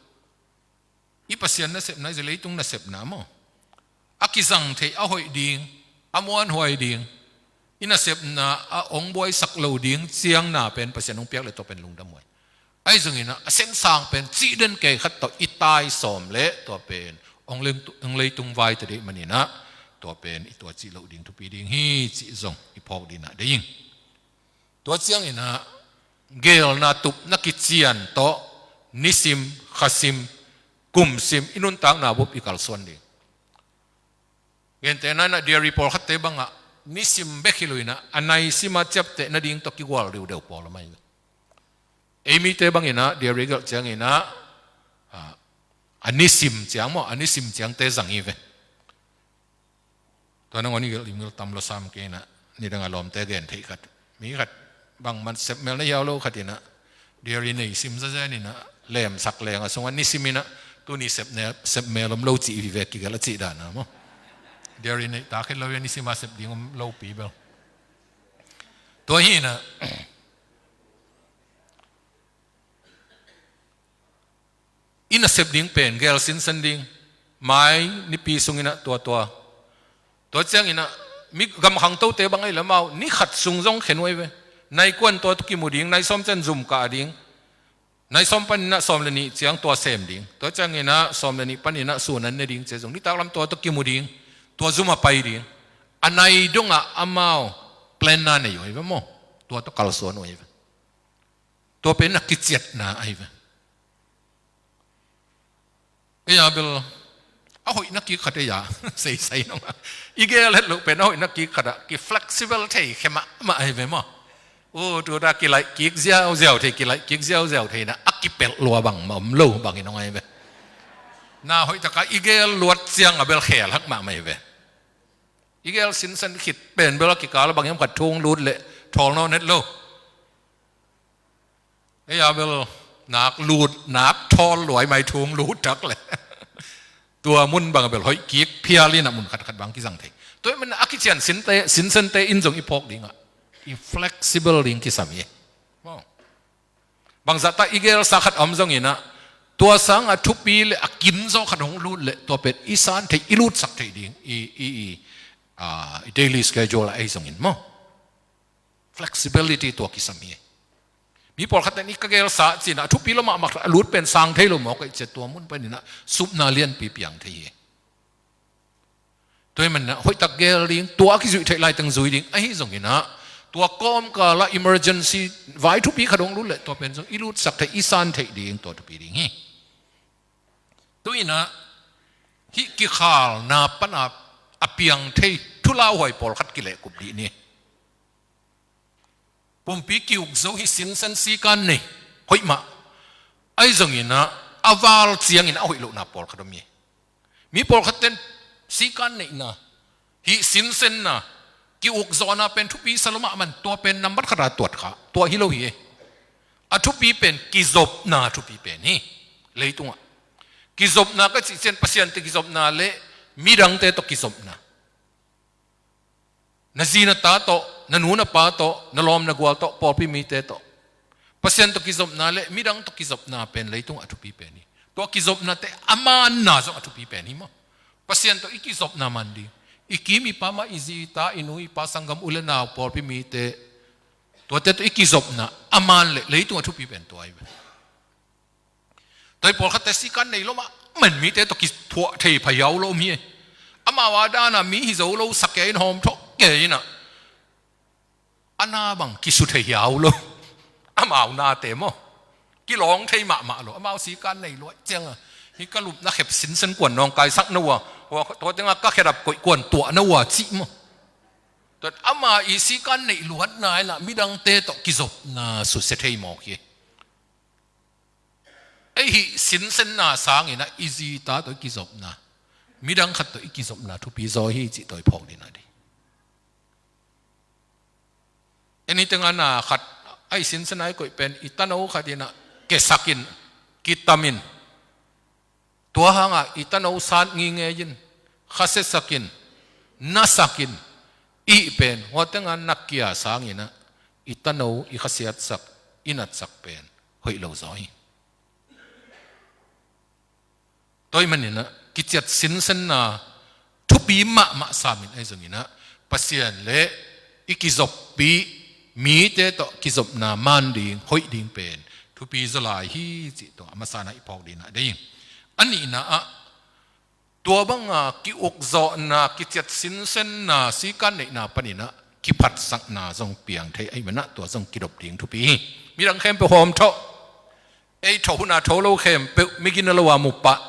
i Pasian nasepna, i leitung nasepna maw, a kizang theih a hoih ding, a muanhuai ding, i nasepna a hong buaisak lo ding ciangna pen Pasian hong piak leh tua pen lungdam huai. Ahi zongin ah a sensang pen cih den kei khat tawh i tai sawm leh tua pen hong leitung, hong leitung vai ta ding manin ah tua pen i tua cih loh ding thupi ding hi cih zong i phawk ding ah deih ing. Tua ciangin ah geelna tupna kician tawh nisim, khasim, kumsim i nuntakna bup i kalsuan ding. Gentehna in ah diary pawlkhatte bangah nisim bek hi lo in ah a naisim a ciapteh nading tawh kigual deuhdeuh pawl a mai. Ei mite bangin ah diary gelh ciangin ah, a, a nisim ciang maw, a nisim ciangte zang hi ve. Tua nangawn i gelh limgil tam lo sam kei in ah, nidang a lawmte gen theih khat. Mi khat bangmah sepmel na hiau lo khat in ah diary nei sim zazen in ah lemsak leng a sungah nisim in ah tuni sepmel, sepmel om lo cih hi ve kigelh a cih dan a maw. Diary neih tak het lo hi a nisim a sep ding om lopi bel. Tua hi in ah i nasep ding pen gel sinsen ding. Mai nipi sungin ah tua tua. Tua ciangin ah mi gamkhang tote bang ahi lamau ni khat sung zong khen uh ahi ve. Nai kuan tua tawh kimu ding, nai sawm ciang zum kah ding. Nai sawm panin ah sawm le nih ciang tua sem ding. Tua ciangin ah sawm le nih panin ah sun an ne ding ci a zong. Nitak lam tua tawh kimu ding. Tua zum a pai ding. A nai dongah amau plan na nei uh ahi ve maw. Tua tawh kalsuan uh ahi ve. Tua pen a kiciatna ahi ve. Ei a bel a hoihna kik khat ei a seisai nong a. I gel het loh pen a hoihna kik khat ah ki flexible thei khe mahmah ahi ve maw. U tuta kilaih kik ziauziau thei, kilaih kik ziauziau thei na a kipelh lua bang ma om lo bang i nong ahi ve. Na hoih taka i gel luat ciang a bel khel hak mahmah ahi ve. I gel sinsen khit pen bel a kikal a bang hiam khat thu hong lut leh thawl nawn het lo. Ei a bel nak lut, nak thawl luai mai thu hong lut tak leh. Tua mun bang a bel hoih kik phial in a mun khatkhat bang kizang thei. Tua ahih manin a kician sinte, sinsente in zong i phawk dingah i flexible ding kisam hi. Maw. Bangzah ta i gelsa khat a om zongin ah tua sangah thupi le a kim zaw khat hong lut leh tua pen i san theih, i lutsak theih ding i, i, i, ah, i daily schedule ah ahi zongin maw. Flexibility tua kisam hi. Mi pawlkhat in i ka gelsa ci-in ah a thupi lo mahmah a lut pen sang thei lo mawk ahih ciang tua mun panin ah supna lianpi piang thei hi. Tua ahih manin ah hoihtak gel ding, tua a kizuih theih laiteng zui ding ahi zongin ah tua kawmkal ah emergency vai thupi khat hong lut leh tua pen zong i lutsak theih, i san theih ding tua thupi ding hi. Tu-in ah hih kikhalna pan a a piang thei thu lauhuai pawlkhat kilehkup dih ni. Pumpi ki-uk zo hi, sinsen sikan nei, hoih mah. Ahi zongin ah a val ciangin a hoih lohna pawlkhat om hi. Mi pawlkhat ten sikan neihna, hih sinsenna, ki-uk zawhna pen thupi sa lo mahmah in tua pen nambat khat a tuat kha, tua hi lo hi. A thupi pen kizopna thupi pen hi. Leitungah kizopna ka cih ciang Pasian tawh kizopna le midangte tawh kizopna. Na zi na ta tawh, na nu na pa tawh, na lawm na gual tawh, pawlpi mite tawh. Pasian tawh kizopna le midang tawh kizopna pen leitungah a thupi pen hi. Tua kizopnate a manna zong a thupi pen hi maw. Pasian tawh i kizopna man ding. I kim i pam ah i zi i ta, i nu i pa, sanggam u le nau, pawlpi mite, tuate tawh i kizopna a man leh leitungah a thupi pen tua hi ve. Tua hi pawlkhatte sikan nei lo mahmah in mite tawh kithuah thei pha hiau lo om hi. Amau a dana mi hi zo lo sa kei in, hawm thawh kei in ah a na bang kisu thei hiau lo. Amau nate maw, kilawng thei mahmah lo. Amau sikan nei luat ciang a, hih ka lupna khep sinsen kuan nawngkaisak na uh a, tua tengah ka khedap koih kuan tuah na uh a cih maw. Tua ama i sikan neih luatna in ah midangte tawh kizopna susia thei mawk hi. Ei hih sinsenna sangin ah i zi ta tawh i kizopna, midang khat tawh i kizopna thupi zaw hi cih tawh i phawk ding a dih. En hi tengah na khat a i sinsen a i koih pen i tano khat in ah kesak in, kitam in, tua hangah i tano sat ngingei in, khasiasak in, nasak in, i hih pen hua tengah na kia sangin ah i tano i khasiatsak, i natsak pen hoih lo zaw hi. Tua ahih manin ah kiciat sinsenna thupi mahmah sam in ahi zongin ah Pasian le i kizoppih mite tawh kizopna man ding, hoih ding pen thupi zaw lai hi cih tua a masa in ah i phawk ding a dih. A nihna ah tua banga ki-ukzawhna, kiciat sinsenna, sikan neihna panin ah kiphatsakna zong piang thei ahih manin ah tua zong kidop ding thupi hi. Midang khempeuh hawm thawh, ei thawh hun a tho lo khempeuh mi gina lo a mu pah,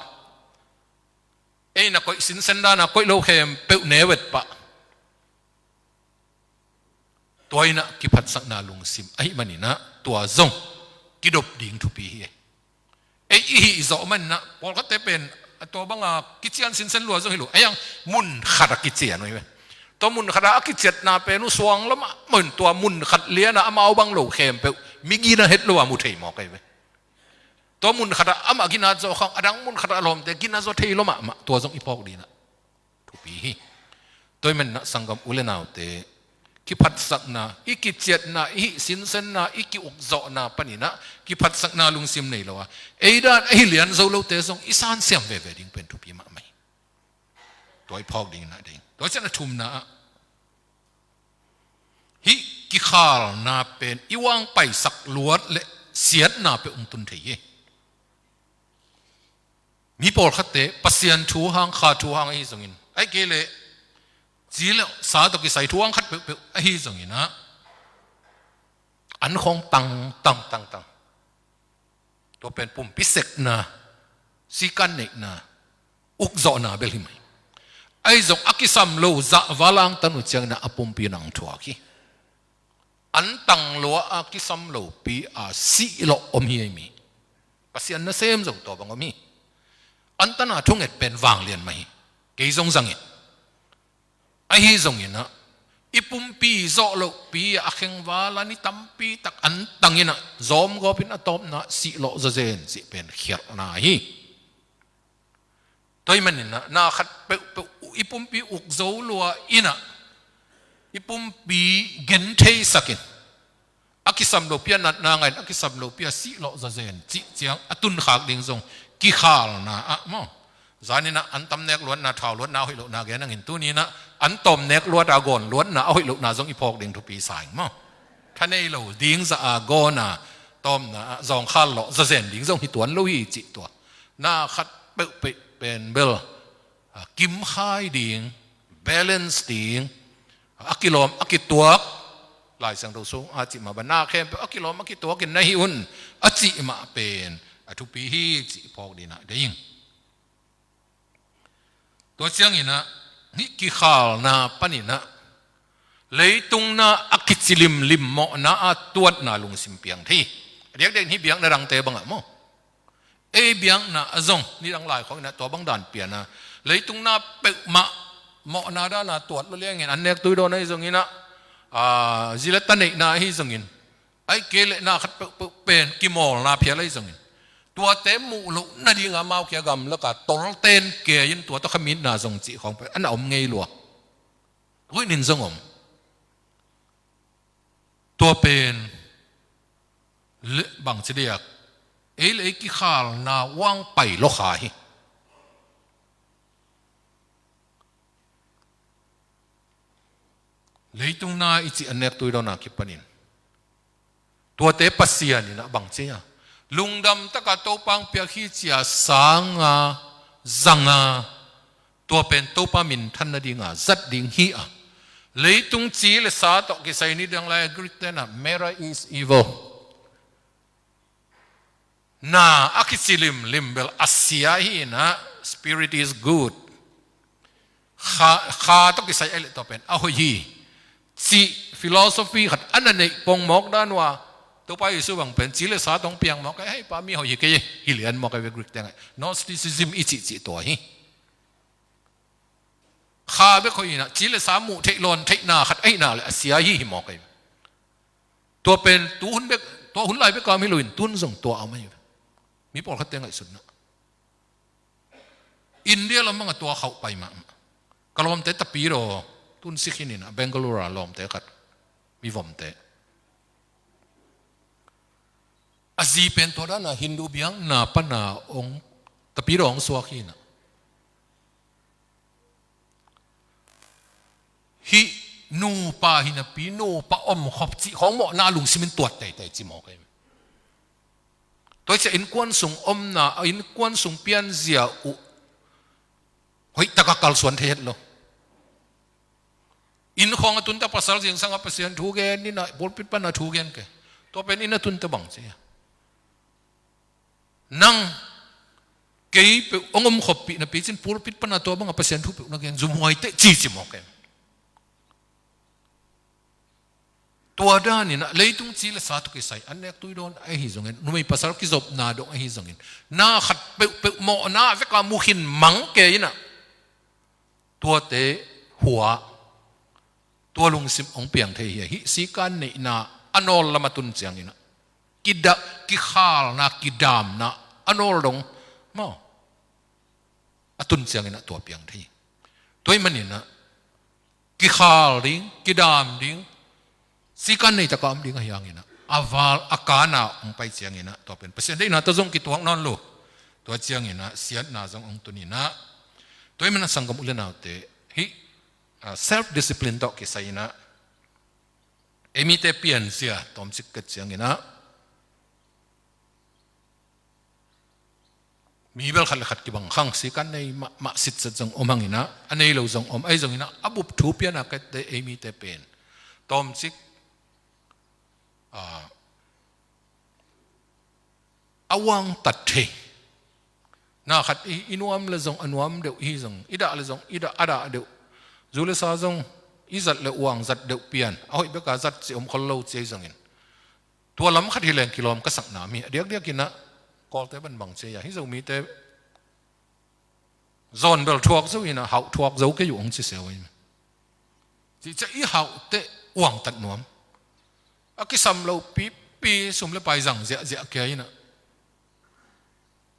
ei na koih sinsen dan a koih lo khempeuh ne vet pah. Tua in ah kiphatsakna lungsim ahih manin ah tua zong kidop ding thupi hi. Ei i hih zawh manin ah pawlkhatte pen a tua banga kician sinsen lua zong hi lo. Ei ang mun khat a kician uh hi ve. Tua mun khat a a kiciatna pen uh suang lo mahmah in tua mun khat lian a amau bang lo khempeuh mi gina het lo a mu thei mawk ahi ve. Tua mun khat a amah gina zaw khang a dang mun khat a lawmte gina zaw thei lo mahmah, tua zong i phawk ding ah thupi hi. Tua ahih manin ah sanggam u le naute, kiphatsakna, i kiciatna, i hih sinsenna, i kiukzawhna paninah kiphatsakna lungsim nei lo a, ei dan a hi lian zo lote zong i sansiam veve ding pen thupi mahmah hi. Tua i phawk ding inah ding. Tua cian a thumna ah hih kikhalna pen i uangpaisak luat le siatna peuh hong tun thei hi. Mi pawlkhatte Pasian thu hang, kha thu hang ahi zongin, ahih kei leh ci le sa tawh kisai thu hang khat peuhpeuh ahi zonginah an khawng tang, tang, tang, tang. Tua pen pumpi sekna, sikan neihna, ukzawhna bel hi mai. Ahi zong a kisam lo zah va langtan uh cianginah a pumpi nang thuak hi. An tang lua a kisam lopi a sihlawh om hi ei mi. Pasian nasem zong tua bang om hi. An tana thunget pen vanglian mah hi. Kei zong zangin. Ahi zonginah i pumpi zawh lohpi a khengval a ni tampi tak an tanginah zawmgawpin a tawpna sihlawh zazen cih pen khialhna hi. Tua ahih maninah na khat peuhpeuh i pumpi uk zo lua inah i pumpi gentheisakin a kisam lopi a natna ngahin a kisam lopi a sihlawh zazen cih ciang a tunkhak ding zong kikhalna ah maw. Zaninah an tam nek luatna, thau luatna a hoih lohna gen hangin tuninah an tawm nek luat a gawn luatna a hoih lohna zong i phawk ding thupi sa ing maw. Tha nei lo ding zah a gawn a tawmna ah zawngkhal lawh zazen ding zong hi tuan lo hi cih tua. Na khat peuhpeuh pen bel a kimkhai ding, balance ding, a kilawm a kituak, Lai Siangtho sung a cih mah bang na khempeuh a kilawm a kituakin na hih un a cih mah pen a thupi hi cih phawk dinah ding. Tua cianginah hih kikhalna paninah leitungna a kicilimlim mawhna a tuatna lungsim piang thei. A diakdiak hih biakna dangte bangah maw. Ei biakna ah zong nidang lai khawng inah tua bang dan piana leitungna peuhmah mawhna dana tuat lo liangin an nek tui dawn ahi zonginah, a, zi le ta neihna ahi zongin, ahih kei leh na khat peuhpeuh pen kimawlna phial ahi zongin, tuate muh loh nadinga amau kia gamlaka tolten kei in tua tawh khamitna zong cih khawng pen a na om ngei lua. Huih nin zong om. Tua pen le bangci diak ei le ei kikhalna uang pai lawkha hi. Leitungna i cih an nek tui dawn a kipanin tuate Pasian inah bangci a lungdam taka Topa hong piak hi cia sanga zanga tua pen Topa minthan nadinga zat ding hi a, leitung ci le sa tawh kisai nidang lai Greek tenah mera is evil. Na a kicilimlim bel a sia hi inah spirit is good. Kha, kha tawh kisai a leh tua pen a hoih hi cih philosophy khat a na neih pongmawk dan uh a, Topa Jesu bang pen ci le sa tawh hong piang mawk a, hei pa mi hoih hi kei hi lian mawk a ve Greek tengah Gnosticism i cihcih tua hi. Kha bek hoih inah ci le sa muh theih lawn theihna khat ahihna le a sia hi hi mawk a hi. Tua pen tuhun bek, tua hun lai bek a om hi loin tun zong tua a om ahi. Mi pawlkhatte ngaihsutna. India lam bangah tua khauh pai mahmah. Ka lawmte tapidaw tun sikhin inah Bangalore a lawmte khat mivomte. A zi pen tua dana Hindu biakna pana ong tapidaw ong suak hi inah. Hih nupa hi napi nupa omkhop cih khawng mawhna lungsimin tuat teitei ci mawk a hi. Tua hi ciah innkuan sung omna, innkuan sung pianzia uh hoihtaka kalsuan thei het lo. Inn khawng a tunta pasal zingsanga Pasian thu gen inah pulpit pana thu gen kei. Tua pen inn a tunta bang ci a. Nang kei peuh ong omkhoppih napi cin pulpit pana tua banga Pasian thu peuh na gen zumhuai teh cici mawk em. Tua daninah leitung ci le sa tawh kisai an nek tui dawn ahi zongin numei pasal kizopna dong ahi zongin na khat peuhpeuh mawhna veka mukhin mang kei inah tuate hua tua lungsim hong piang thei hi a, hih sikan neihna a nawl lam a tun cianginah kida, kikhalna, kidamna a nawl dong maw a tun cianginah tua piang thei hi. Tua ahih maninah kikhal ding, kidam ding, Sikan nei taka om ding ahi hanginah, a val a kana hong pai cianginah, tua pen Pasian deihna tawh zong kituak nawn lo. Tua cianginah siatna zong hong tuninah, tua ih manah sanggam u le naute, hih, ah, self discipline tawh kisai inah, ei mite pianzia tawmcik ket cianginah, mi bel khat le khat kibang khang, sikan nei mahmah sitset zong om hanginah, a nei lo zong om, ahi zonginah a bup thu piana kette ei mite pen tawmcik, ah, a uangtat thei. Na khat i, i nuam le zong a nuam deuh, i hi zong i dah le zong i dah, a dah deuh. Zu le sa zong i zat le uang zat deuh pian, a hoih beka zat ci om khol lo ci ahi zongin, tua lam khat hi leng kilawm ka sakna mi a diakdiakinah Kawlte bangbang ci a, hi Zomite zawn bel thuak zo inah, hauh thuak zo kei uh hong ci sia uh hi. Cihciah i hauh teh uangtat nuam, a kisam lo pipi, sum le pai zang ziahziah kia inah,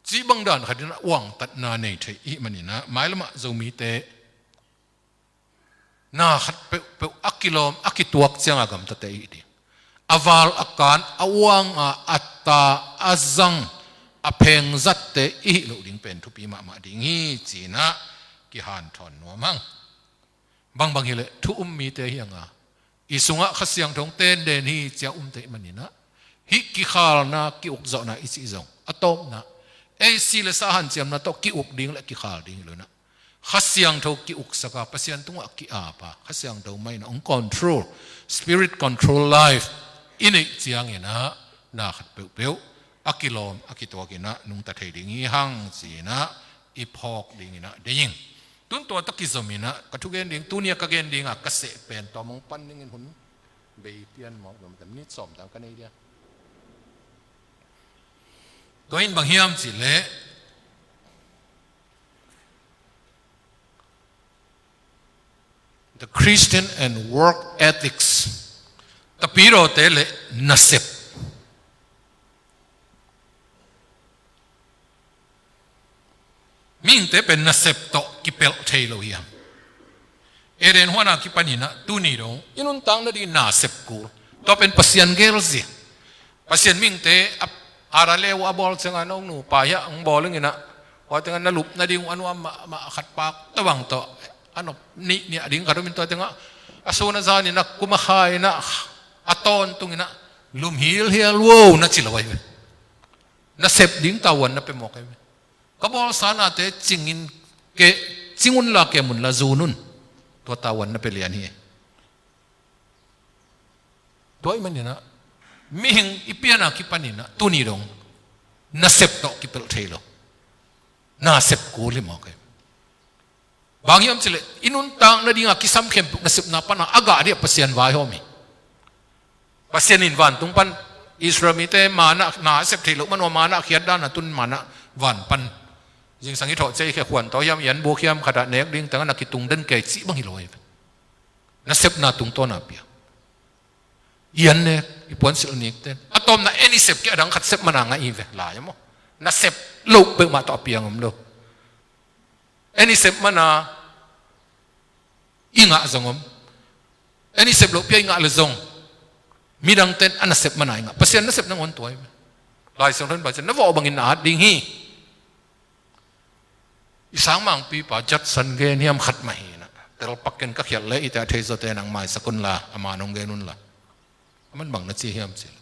cih bang dan khat inah uangtatna nei theih i hih maninah, mailamah Zomite na khat peuhpeuh a kilawm, a kituak cianga gamtate i hih ding. A val a kan, a uanga a ta, a zang, a phengzatte i hih loh ding pen thupi mahmah ding hi, cinah kihanthawn nuam hang. Bangbang hileh thu um mite hi hanga, i sungah Kha Siangtho hong tenden hi cia umte i hih maninah, hih kikhalna, ki-ukzawhna i cih zong a tawpna, ei si le sa hanciamna tawh ki-uk ding le kikhal ding hi lo inah, Kha Siangtho ki-uksaka, Pasian tungah ki-apa, Kha Siangtho mah inah hong control, Spirit control life i neih cianginah, na khat peuhpeuh a kilawm, a kituakinah nungta thei ding hi hang, cinah i phawk dinginah ding ing. Tun tua tawh kizominah ka thugen ding, tuni a ka gen dinga ka seh pen tawm hong pan dingin hun bei pian mawk lo, minit sawm tang ka nei dia. Tua in bang hiam cihleh, the Christian and work ethics. Tapidawte le nasep. Mihingte pen nasep tawh kipelh thei lo hiam? Eden huana kipaninah tuni dong i nuntak nading nasep kul. Tua pen Pasian gelzia. Pasian mihingte a, a ra le uh a bawl cianga, nong nupa hiah hong bawl inginah, hua tengah na lup nading uh a nuam mahmah khat pak tawh bang tawh a nop nih niah ding khat om in, tua tengah a sun a zaninah kum a kha inah a tawntunginah lum hilhial uh na ci lo ahi ve. Nasep ding tavuan na pia mawk ahi ve. Ka bawlsa nate cingin ke, cing unla, kem unla, zun un. Tua tavuan na pia lian hi. Tua i hih maninah mihing i piana kipaninah tuni dong nasep tawh kipelh thei lo. Nasep kul hi mawk ahi. Bang hiam cihleh i nuntak nadinga kisam khempeuh nasepna pana a gah dih a Pasian vaihawm hi. Pasian in vantung pan Israel mite manna na a sep theih loh manua manna khiat dana tun manna van pan zingsang i thawh ciah i khekhuan tawh hiam, i anbuk hiam khatah nek ding tengah na kitung den kei cih bang hi lo hi. Nasepna tungtawna pia. I an nek, i puansilh nikten a tawpna en i sep kei, a dang khat sep mana ngah i ve lai a maw? Nasep loh peuhmah tawh a piang om lo. En i sep mana i ngah zong om. En i sep loh pia i ngah le zong midangten a nasep mana i ngah. Pasian nasep nangawn tua i ve. Lai Siangtho in bang ci, na vawh bangin na at ding hi. I sangmangpipa Judson gen hiam khat mah hi na. Telpak ken ka khialh le i te a thei zawte nang maisak unla, a man hong gen unla. A man bang na ci hiam ci le,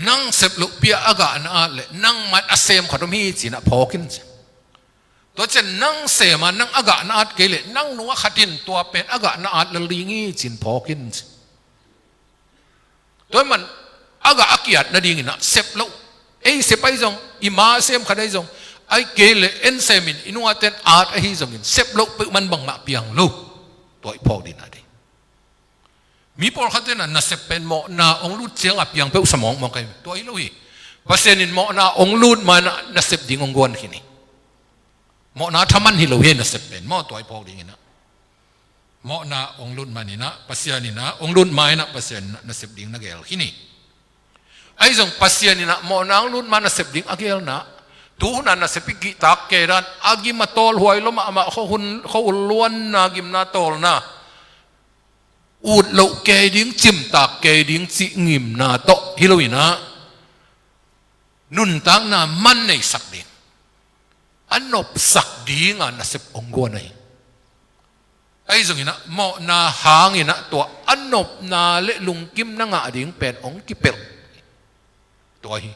nang sep loh pia a gah na at le nang man a sem khat om hi ci na phawk in ci. Tua cian nang sem a nang a gah na at kei le nang nungah khat in tua pen a gah na at lel ding hi ci-in phawk in ci. Tua man a gah a kiat nadingin ah sep loh, ei sep ahi zong, i ma sem khat ahi zong, ahih kei le en semin i nungah ten at ahi zongin sep loh peuhmah bangmah piang lo. Tua i phawk ding a ding. Mi pawlkhat ten ah nasep pen mawhna hong lut ciangah piang peuh sa mawkmawk ahi. Tua hi lo hi. Pasian in mawhna hong lut ma-in ah nasep ding hong guan khin hi. Mawhna thaman hi lo hi nasep pen maw, tua i phawk dingin ah. Mawhna hong lut ma-in ah, Pasian in ah hong lut ma-in ah, Pasian in ah nasep ding na gel khin hi. Ahi zong Pasian in ah mawhna hong lut ma-in ah nasep ding a gelna, tuhun ah nasep i kihtak kei dan a gim a tawlhuai lua mahmah, khuahun, khuahun luanna, gimna tawlna, ut loh kei ding, cimtak kei ding cih ngimna tawh hi lo in ah, nuntakna man neisak ding, a nopsak dinga nasep hong guan ahi. Ahi zongin ah mawhna hangin ah tua a nopna le lungkimna ngah ding pen hong kipelh. Tua hi.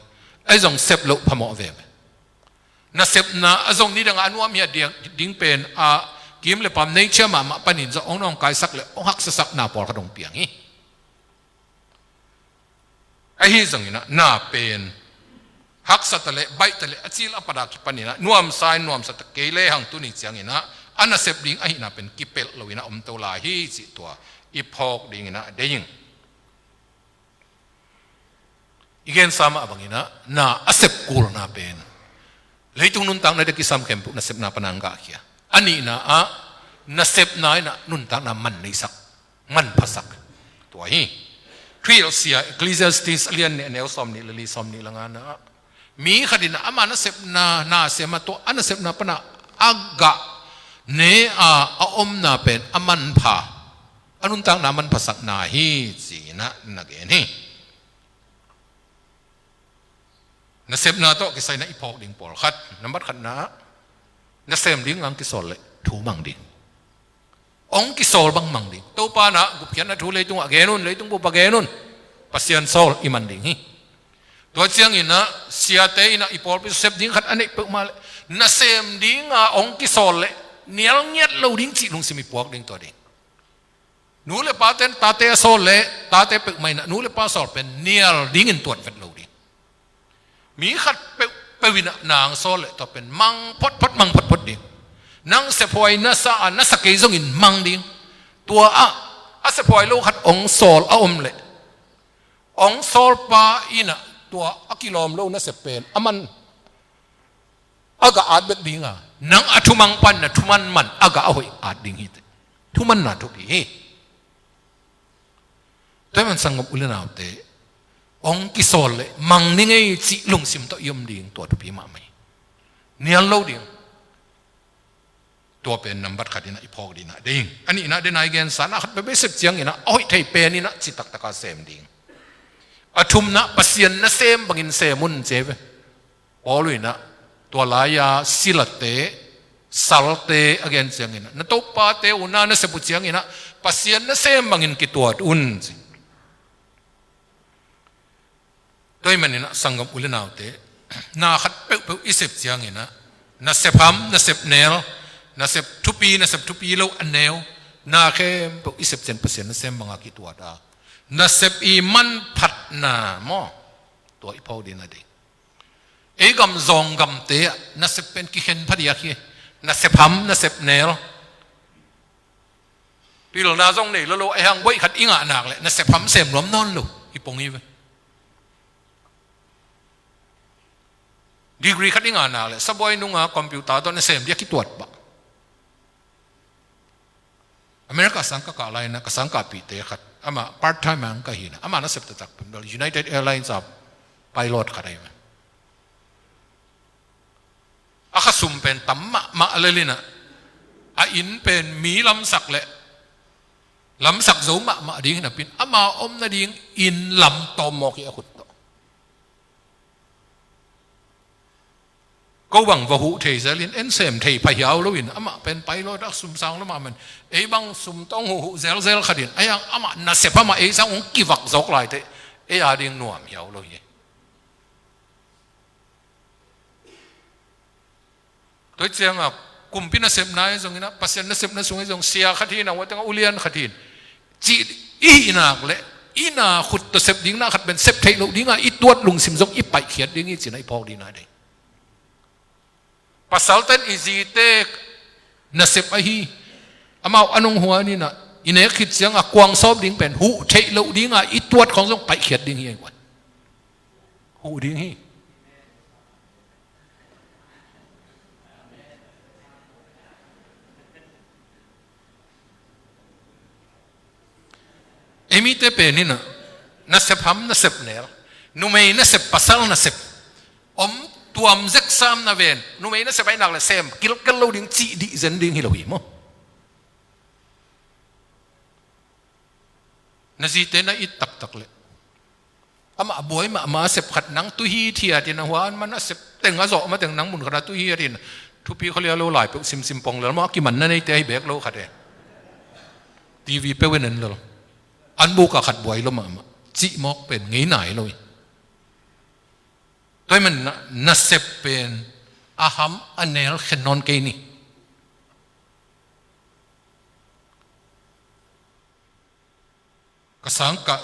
Ahi zong sep loh phamawh veve. Nasepna a zong nidangah a nuam hi a ding, ding pen a kim le pam nature mahmah panin zong hong nawngkaisak le hong haksasakna pawlkhat hong piang hi. Ahi zongin ah na pen haksa ta le baih ta le a cil a pat a kipanin ah nuamsa in nuamsa ta kei lehang tuni ciangin ah a nasep ding ahihna pen kipelh lo in ah om to lai hi cih tua i phawk dingin ah deih ing. I gensa mah bangin ah na a sep kulna pen leitung nuntakna dia kisam khempeuh nasepna pan a hong gahkhia. A nihna ah nasepna in ah nuntakna man neisak, manphasak. Tua hi. Thuhilhsia Ecclesiastes a lian nih a neu sawmnih le li, sawmnih le ngana ah mi khat in ah ama nasepna, na sem a, tua a nasepna pan a a gah ne a a omna pen a manpha, a nuntakna manphasakna hi ci-in ah na gen hi. Nasepna tawh kisai in ah i phawk ding pawlkhat, nambat khatna ah nasem ding hong kisawl leh thu mang ding. Hong kisawl bang mang ding. Topa in ah gupkhiatna thu leitungah gen un, leitung bup ah gen un. Pasian sawl i man ding hi. Tua ciangin ah siate in ah i pawlpi sep ding khat a neih peuhmah leh nasem dinga hong kisawl leh nial ngiat lo ding cih lungsim i puak ding, tua ding. Nu le pate'n tate a sawl leh tate peuhmah in ah nu le pa sawl pen nial dingin tuat vet lo ding. Mi khat peuhpeuh in ah nang sawl leh tua pen mang photphot, mang photphot ding. Nang sephuai na sa a, na sa kei zongin mang ding. Tua ah a sephuai lo khat hong sawl a om leh hong sawlpa in ah tua a kilawm lo nasep pen a man a gah at bet ding a, nang a thumang pan na thuman man a gah a hoih at ding hi teh. Thumanna thupi hi. Tua ahih man sanggam u le naute, hong kisawl leh mang ni ngei cih lungsim tawh i om ding, tua thupi mahmah hi. Nial lo ding. Tua pen nambat khat in ah i phawk dingin ah deih ing. A nihna ah den a i gensa, na khat peuhpeuh i sep ciangin ah a hoih thei pen in ah citak taka sem ding. A thumna, Pasian nasem bangin sem un ci ve. Paul in ah tua lai-a silate, salte a gen ciangin ah, na topate uh na nasep uh ciangin ah Pasian nasem bangin kituat un ci. Tua ahih manin ah sanggam u le naute, na khat peuhpeuh i sep ciangin ah, nasep ham, nasep nel, nasep thupi, nasep thupi lo, a neu, na khempeuh i sep ciang Pasian nasem banga kituat a, nasep i manphatna maw, tua i phawk dingin ah deih. Ei gam zawng gamte ah nasep pen kikhen phadiak hi. Nasep ham, nasep nel, pilna zong nei lo lo, a hiang buaih khat i ngah nak leh nasep ham sem nuam nawn lo, i pong hi ve. Degree khat i ngah nak leh sabuai nunga computer tawh nasem dia kituat bah. America sang ka kah lai-in ah ka sangkahpihte khat, amah part time a hong kai hi-in ah, amah nasep taktak pen bel United Airlines a pilot khat ahi ve. A khasum pen tam mahmah lel in ah, a inn pen mi lamsak leh lamsak zo mahmah ding hi napi-in, ama om nading inn lam tawm mawk hi a khut tawh. Ko bang va huh thei zelin, en sem thei pha hiau loin, amah pen pilot a sum sang lo mahmah in, ei bang sum tawh hong huh huh zelzel khat in, a hiang amah nasep hamah ei sang hong kivak zawk lai teh, ei ading nuam hiau lo hi. Tua ciangah kumpi nasepna ahi zongin ah, Pasian nasepna sung ahi zong, sia khat hi-in ah, tua tengah ulian khat hi-in, cih i hih nak leh, i na khut tawh sep ding na khat pen sep theih loh dingah i tuat lungsim zong i paihkhiat ding hi ci-in ah i phawk dingin ah deih. Pasalte'n i zite nasep ahi, amau an hong huan in ah, i nek khit ciangah kuang sawp ding pen huh theih loh dingah i tuat khawng zong paihkhiat ding hi. Huh ding hi. Ei mite pen in ah, nasep ham, nasep nel, numei nasep, pasal nasep, om tuam zek sam na ven, numei nasep ahih nak leh sem kilkel lo ding cih dih zen ding hi lo hi maw. Na zite na it taktak leh, amah buai mahmah a sep khat nang tu hithiat in, a hua an man a sep teng a zawh mateng nang mun khat a tu hithiat in, thupi khualia lo lai peuh simsim pong lel maw, a kiman na neite ahi bek lo khat e. TV peuh in en lel. An buk a khat buai lo mahmah cih mawk pen ngei nai lo hi. Tua ahih manin ah nasep pen a ham a nel khen nawn kei ni. Ka sang ka,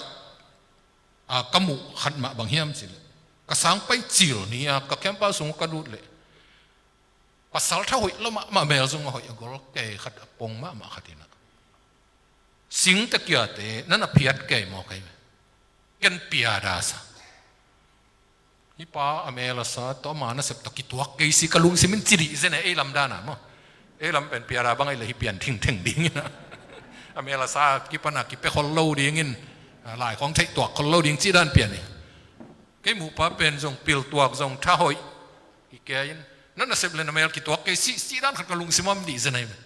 a, ka muh khat mah bang hiam cih leh, ka sang pai cil ni a ka camp sung ka lut leh, pasal tha hoih lo mahmah, mel zong a hoih a gol kei khat, a pong mahmah khat in ah, singte kiate na na phiat kei maw kei ve. Ken piada sa. Hih pa a mel a sa tawh ama nasep tawh kituak kei si, ka lungsim in ci dih zen e, ei lam dan a maw. Ei lam pen piada bang ahih leh hih pian thingtheng ding in ah, a mel a sa kipan a kipia khol lo ding in, a, lai khawng theih tuak khol lo ding cih dan pian hi. Kei muhpa pen zong pil tuak zong tha hoih hi kei in, na nasep leh na mel kituak kei si, cih dan khat ka lungsim ah om dih zen ahi ve.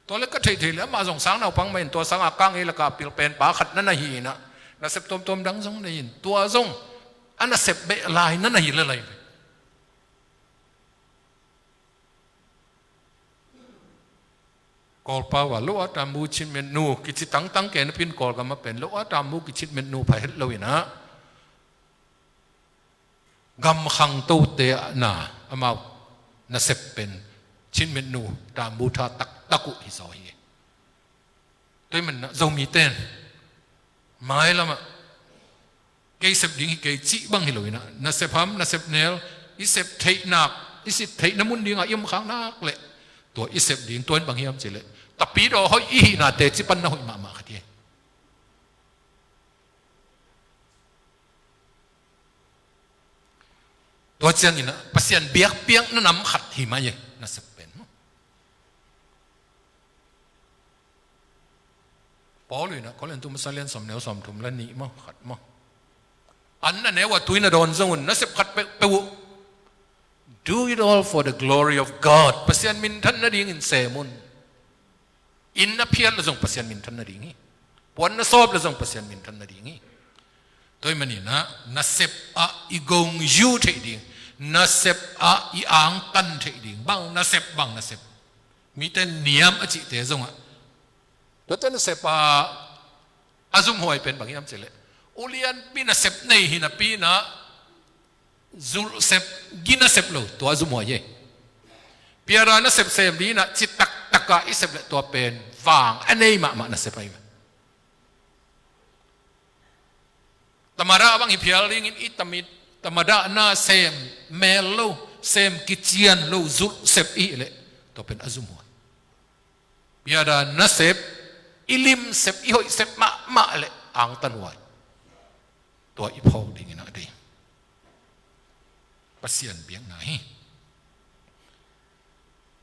Tua leh ka theihtheih leh amah zong sang naupang mah in, tua sang a ka ngei lak a pil penpa khat na na hi in ah, nasep tuamtuam dang zong nei in, tua zong a nasep beh lai na na hi lel ahi ve. Kawlpau a lo a tambu chinmetnu kici tangtang kei napi in, Kawlgam ah pen lo a tambu kichinmetnu pha het lo in ah, gam khangtote ah na, amau nasep pen chinmetnu tambu tha taktak uh hi zaw hi. Tua ahih manin ah Zomite in mailam ah kei sep ding hi kei cih bang hi lo in ah, nasep ham nasep nel, i sep theih nak, i sep theihna mun ding a i om khak nak leh, tua i sep ding tua in bang hiam cih leh, tapidaw hoih i hihna teci pan na hoih mahmah khat hi. Tua ciangin ah Pasian biakpiakna nam khat hi mai e, nasep pen maw. Paul in ah Korin tung masa lian sawm, neu sawmthum leh nih maw, khat maw, an na neu a tui na dawn zong un, nasep khat peuhpeuh uh, "Do it all for the glory of God." Pasian minthan nadingin sem un. Inn na phiat leh zong Pasian minthan nading hi. Puan na sawp leh zong Pasian minthan nading hi. Tua ahih manin ah nasep ah i gong yu theih ding, nasep ah i angtan theih ding, bang nasep, bang nasep. Mite niam a cihte zong ah, tuate nasep ah a zumhuai pen bang hiam cih leh, ulianpi nasep nei hi napi in ah, zulhsep, gi nasep lo, tua zumhuai hi. Piada nasep sem ding in ah, ci taktak a i sep leh tua pen vang a nei mahmah nasep ahi. Tamada bang hi phial dingin i tamit, tamada na sem mel lo, sem kician lo, zulhsep i hih leh, tua pen a zumhuai. Piada nasep, i limsep, i hoihsep mahmah leh angtanhuai. Tua i phawk dingin a dei. Pasian biakna hi.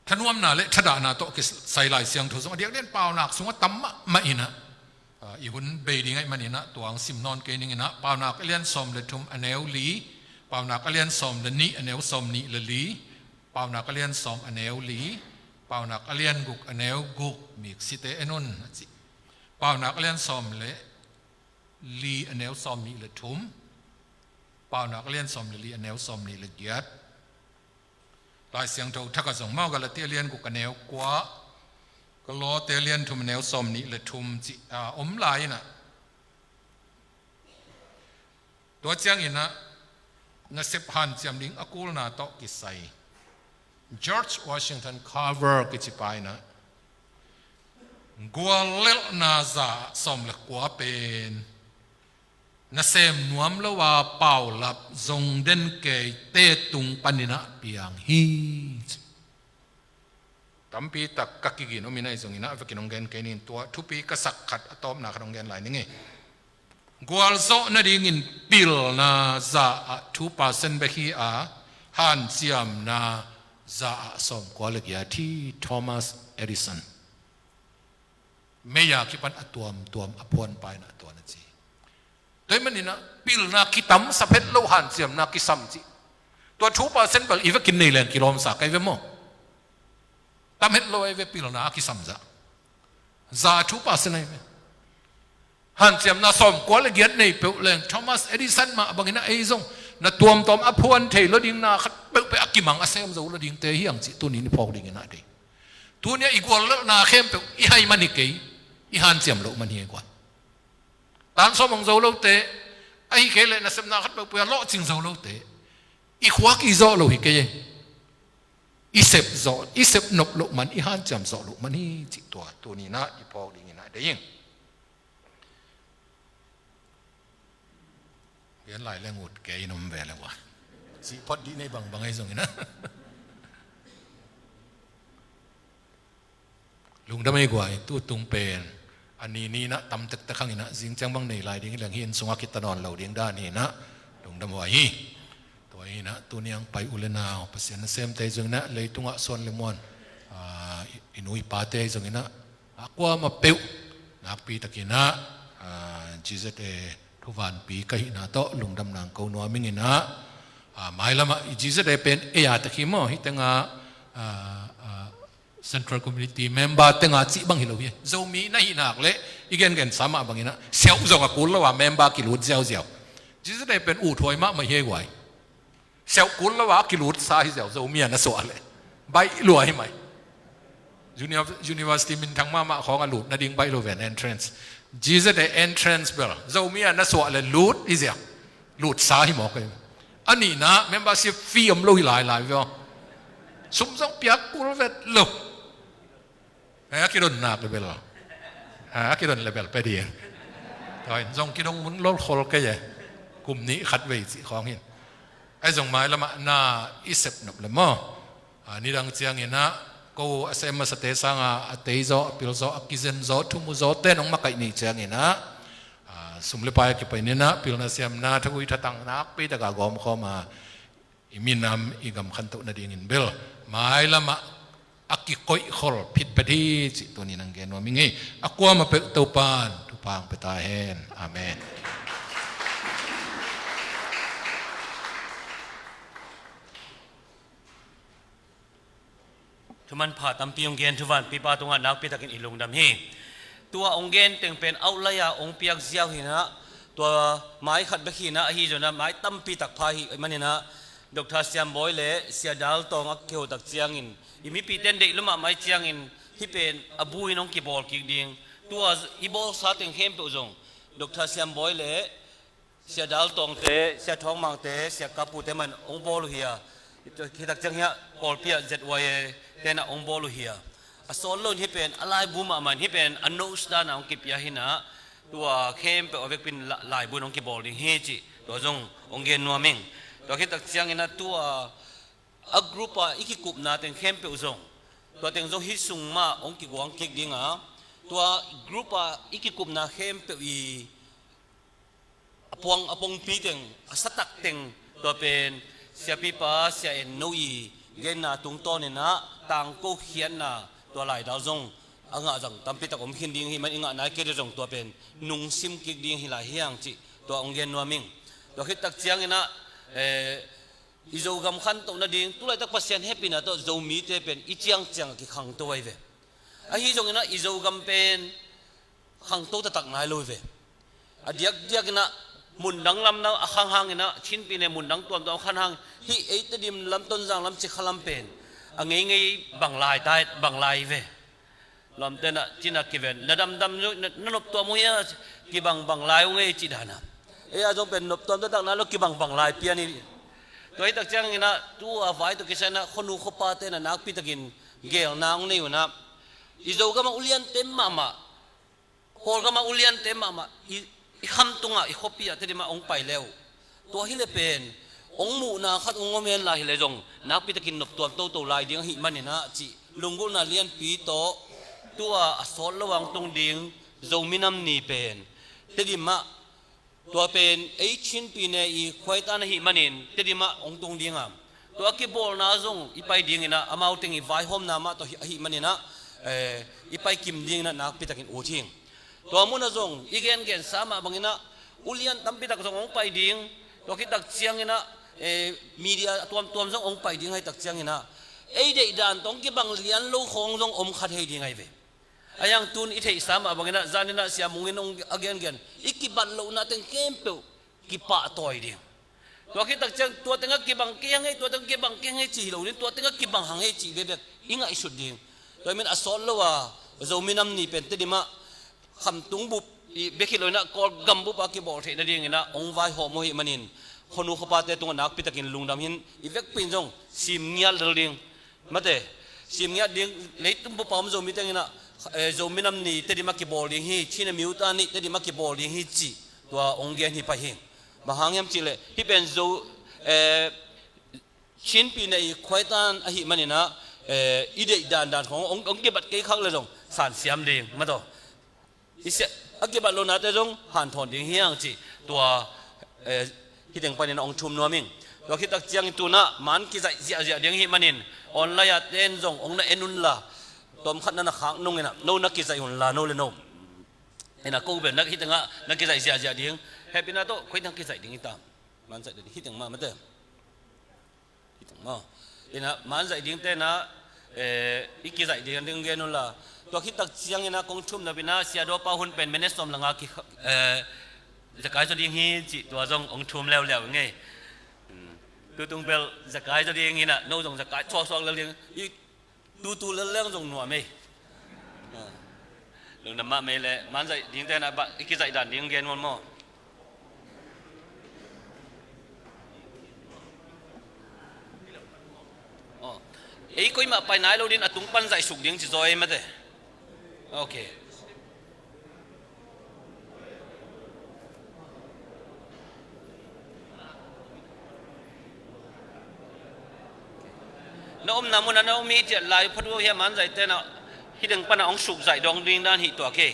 Thanuamna leh thadahna tawh kisai Lai Siangtho zong a diakdiakin paunak sungah tam mahmah in ah, a, i hun bei ding ahih manin ah tua hong sim nawn kei ning in ah, Paunak a lian sawm leh thum a neu li, Paunak a lian sawm leh nih a neu sawmnih leh li, Paunak a lian sawm a neu li, Paunak a lian guk a neu guk, Miksite en un a ci. Paunak a lian sawm leh li a neu sawmnih leh thum, Paunak a lian sawm leh li a neu sawmnih leh giat. Lai Siangtho thak ah zong maw, Galati a lian guk a neu kua, Kolose a lian thum a neu sawmnih leh thum cih, a, om lai in ah. Tua ciangin ah nasep hanciam ding a kulna tawh kisai George Washington Carver kici pa in ah, guallelhna za ah sawm leh kua pen nasem nuam lo a paulap zong den keite tung panin ah piang hi. Tampi tak ka kigin om in ah, ahi zongin ah a vekin hong gen kei ning, tua thupi ka sak khat a tawpna khat hong gen lai ning e. Gualzawh nadingin pilna za ah two percent bek hi a, hanciamna za ah sawmkua leh giat hi, Thomas Edison. Mei a kipan a tuamtuam a phuanpa in ah tua na ci. Tua ahih manin ah pilna kitamsap het lo, hanciamna kisam cih. Tua two percent bel i vekin nei leng kilawmsa kei ve maw. Tam het lo ahi ve pilna a kisam zah. Za two percent ahi ve. Hanciamna sawmkua le giat nei peuh leng Thomas Edison mah bangin ah ei zong na tuamtuam a phuan thei lo ding, na khat peuhpeuh a kimang a sem zo lo dingte hi hang cih tuni-in i phawk dingin ah dei. Tuni-ah i guallelhna khempeuh i hai man hi kei, i hanciam loh man hi ei guai. Tan sawm hong zo lote, ahih kei leh nasepna khat peuhpeuh a lawhcing zo lote, i khua kizawh lo hi kei ei. I sep zawh, i sep nop loh man, i hanciam zawh loh man hi cih tua tuni-in ah i phawk dingin ah dei ing. Gen lai leng ut kei in om ve le ua. Cih phot dih nei bangbang ahi zongin ah. Lungdam ei guai, tutung pen a ni ni-in ah tam tektek hangin ah, zing ciang bang nei lai ding hi leng hih inn sungah kita nawn lo ding dan hi-in ah, lungdam huai hi. Tua hi-in ah tuni-in hong pai u le nau, Pasian nasemte zongin ah, leitungah suan le muan, ah, i, i nu i pate zongin ah, a kuamah peuh nakpi takin ah, ah, G Z A thuvanpi ka hihna tawh lungdamna hong ko nuam ing in ah, ah, mailamah i G Z A pen ei a tak hi maw, hih tengah, ah, ah, Central Committee member tengah cih bang hi lo hi. Zomi na hih nak leh i gengensa mah bangin ah siauh zong a kul lo a member kilut ziauziau. G Z A pen uthuai mahmah hi ei guai. Siauh kul lo a kilutsa hi ziau, Zomi a na suah leh. Baih lua hi mai. Uni-, university minthang mahmah khawng a lut nading baih lo ven, entrance. G Z A entrance bel Zomi a na suah leh lut hi ziau. Lutsa hi mawk ei. A nihna membership fee om lo hi lailai veh aw. Sum zong piak kul vet lo. Eh, a kidon nak le bel. Ah, a kidon le bel pe ding. Tua in zong kidong mun lolkhol kei e. Kum nih khat vei cih khawng hi-in. Ahi zong mailamah na i sep nop le maw. Ah, nidang ciangin ah ko a sem masate sangin a tei zaw, a pil zaw, a kizen zaw, thumu zaw ten hong makaih ni ciangin ah, ah, sum le pai a kipanin ah pilna siamna, thagui thatang nakpi takin gawmkhawm a, i minam i gam khantoh nadingin bel mailamah a kikoihkhol phitphet hi cih tuni-in hong gen nuam ing ei. A kuamah peuh Topa'n thupha hong pia ta hen. Amen. Thumanpha tampi hong gen thuvanpipa tungah nakpi takin i lungdam hi. Tua hong gen teng pen outline a hong piak ziau hi-in ah, tua mai khat bek hi-in ah, ahi zongin ah mai tampi tak pha hi manin ah, Doctor Siam Bawi le Sia Dal Tawng a kiho tak ciangin, i mipite in deih lua mahmah ahih ciangin, hih pen a bu-in hong kibawl kik ding. Tua i bawlsa teng khempeuh zong Doctor Siam Bawi le Sia Dal Tawngte, Sia Thawng Mangte, Sia Kapute mah in hong bawl uh hi a. Hih tak ciang hiah Kawlpi ah Z Y A te in ah hong bawl uh hi a. A sawt lo-in hih pen a laibu mahmah in, hih pen a nose dan a hong kipia hi-in ah, tua khempeuh a vekpi in la-, laibu in hong kibawl ding hi cih tua zong hong gen nuam ing. Tua khit tak ciangin ah tua a group a i kikupna teng khempeuh zong, tua teng zong hih sung mah hong kiguang kik ding a, tua group a i kikupna khempeuh i a puang a pongpi teng, a satak teng, tua pen Siapipa Sia En No i genna tungtawnin ah tangko khiatna tua laidal zong a ngah zang tampi tak om khin ding hi man, i ngah nai kei leh zong tua pen nungsim kik ding hi lai hi hang cih tua hong gen nuam ing. Tua khit tak ciangin ah, eh, i Zogam khantoh nading, tu laitak Pasian hehpihna tawh Zomite pen i ciangciang a kikhangto ahi ve. Ahi zongin ah i Zogam pen khangto taktak nai lo hi ve. A diakdiakin ah mun dang lam na a khang hangin ah, Chin Pyine mun dang tuamtuam a khan hang, hih ei Tedim lam, Tonzang lam, Cikha lam pen a ngeingei bang lai ta, bang lai hi ve. Lawmte in ah Chin ah kiven, na damdam uh, na, na noptuam uh hia, kibang bang lai uh ngei cih dan a. Ei a zong pen noptuam taktak nai lo, kibang bang lai pian hi. Tua hi tak ciangin ah tu a vai tawh kisai in ah khuanu khuapate in ah nakpi takin geelna hong nei un ah, i Zogam a uliante mahmah, Kawlgam a uliante mahmah, i, i khamtung ah, i khuapi ah Tedim ah hong pai le uh, tua hi leh pen hong muhna khat hong om hen lai hi leh zong nakpi takin noptuam toto lai ding ahih manin ah cih lunggulhna lianpi tawh, tu a a sawt lo a hong tung ding Zomi Nam Ni pen Tedim ah, tua pen ei Chin Pyine i khuaita na hih manin Tedim ah hong tung ding a, tua kibawlna zong i pai dingin ah, amau teng i vaihawmna mah tawh hi, ahih manin ah, eh, i pai kim dingin ah nakpi takin ut hi. Tua mun ah zong i gengensa mah bangin ah ulian tampi tak zong hong pai ding. Tua khit tak ciangin ah, eh, media tuamtuam zong hong pai ding ahih tak ciangin ah, ei deih dan tawh kibang lian lo khawng zong om kha thei ding ahi ve. A hiang tun i theihsa mah bangin ah, zanin ah Sia Mung in hong a gengen, i kibat lohna teng khempeuh kipahtawi ding. Tua khit tak ciang tua tengah kibang kei hang ei, tua tengah kibang kei hang ei cih hi lo ding, tua tengah kibang hang ei cih vekvek i ngaihsut ding. Tua hi manin a sawt lo a Zomi Nam Ni pen Tedim ah Khamtung bup i bek hi lo in ah Kawlgam bup a kibawl theih nadingin ah hong vaihawm uh ahih manin, khuanu khuapate tungah nakpi takin lungdam hi in, i vekpi in zong sim ngiat lel ding. Mate, sim ngiat ding, leitung bup a om Zomi teng in ah, eh, Zomi Nam Ni Tedim ah kibawl ding hi, Chin Amyotha Ni Tedim ah kibawl ding hi cih tua hong gen hi pah hi. Bang hang hiam cih leh, hih pen Zo, eh, Chin pi neih khuaitan ahih manin ah, eh, i deih dandan khawng hong, hong kibat kei khak leh zong sansiam ding, mate. I sia, a kibat lohnate zong hanthawn ding hi hang cih tua, eh, hih teng panin hong thum nuam ing. Tua khit tak ciangin tu in ah man kizaih ziahziah ding ahih manin online ah ten zong hong na en unla, tawmkhat na na khak nung in ah no na kizaih unla, no le no. In ah ko pen na hih tengah na kizaih ziahziah ding. Hehpihna tawh koi teng kizaih ding hi tam? Man zaih ding hih teng mah, mate. Hih teng maw? In ah man zaih dingte in ah, eh, i kizaih ding ding gen unla. Tua khit tak ciangin ah kong thum nop in ah Sia Daw Pa hun pen minute sawm le nga ki, eh, zekai zaw ding hi cih tua zong hong thum leuleu ing ei. Hmm. Tutung bel zekai zaw ding hi in ah, no zong zekai suaksuak lel ding. I tutu lel leng zong nuam ei. Ah. Lungdam mahmah ei leh, man zaih dingte in ah bah, i kizaih dan ding gen un maw? Oh. Ei koimah pai nai lo ding, a tung pan zaih suk ding ci zaw ei, mate. Ok. Na omna mun ah na om hi ciat lai, phatu hiam man zaihte in ah hih teng pan ah hong suk zaih dong ding dan hi tua kei.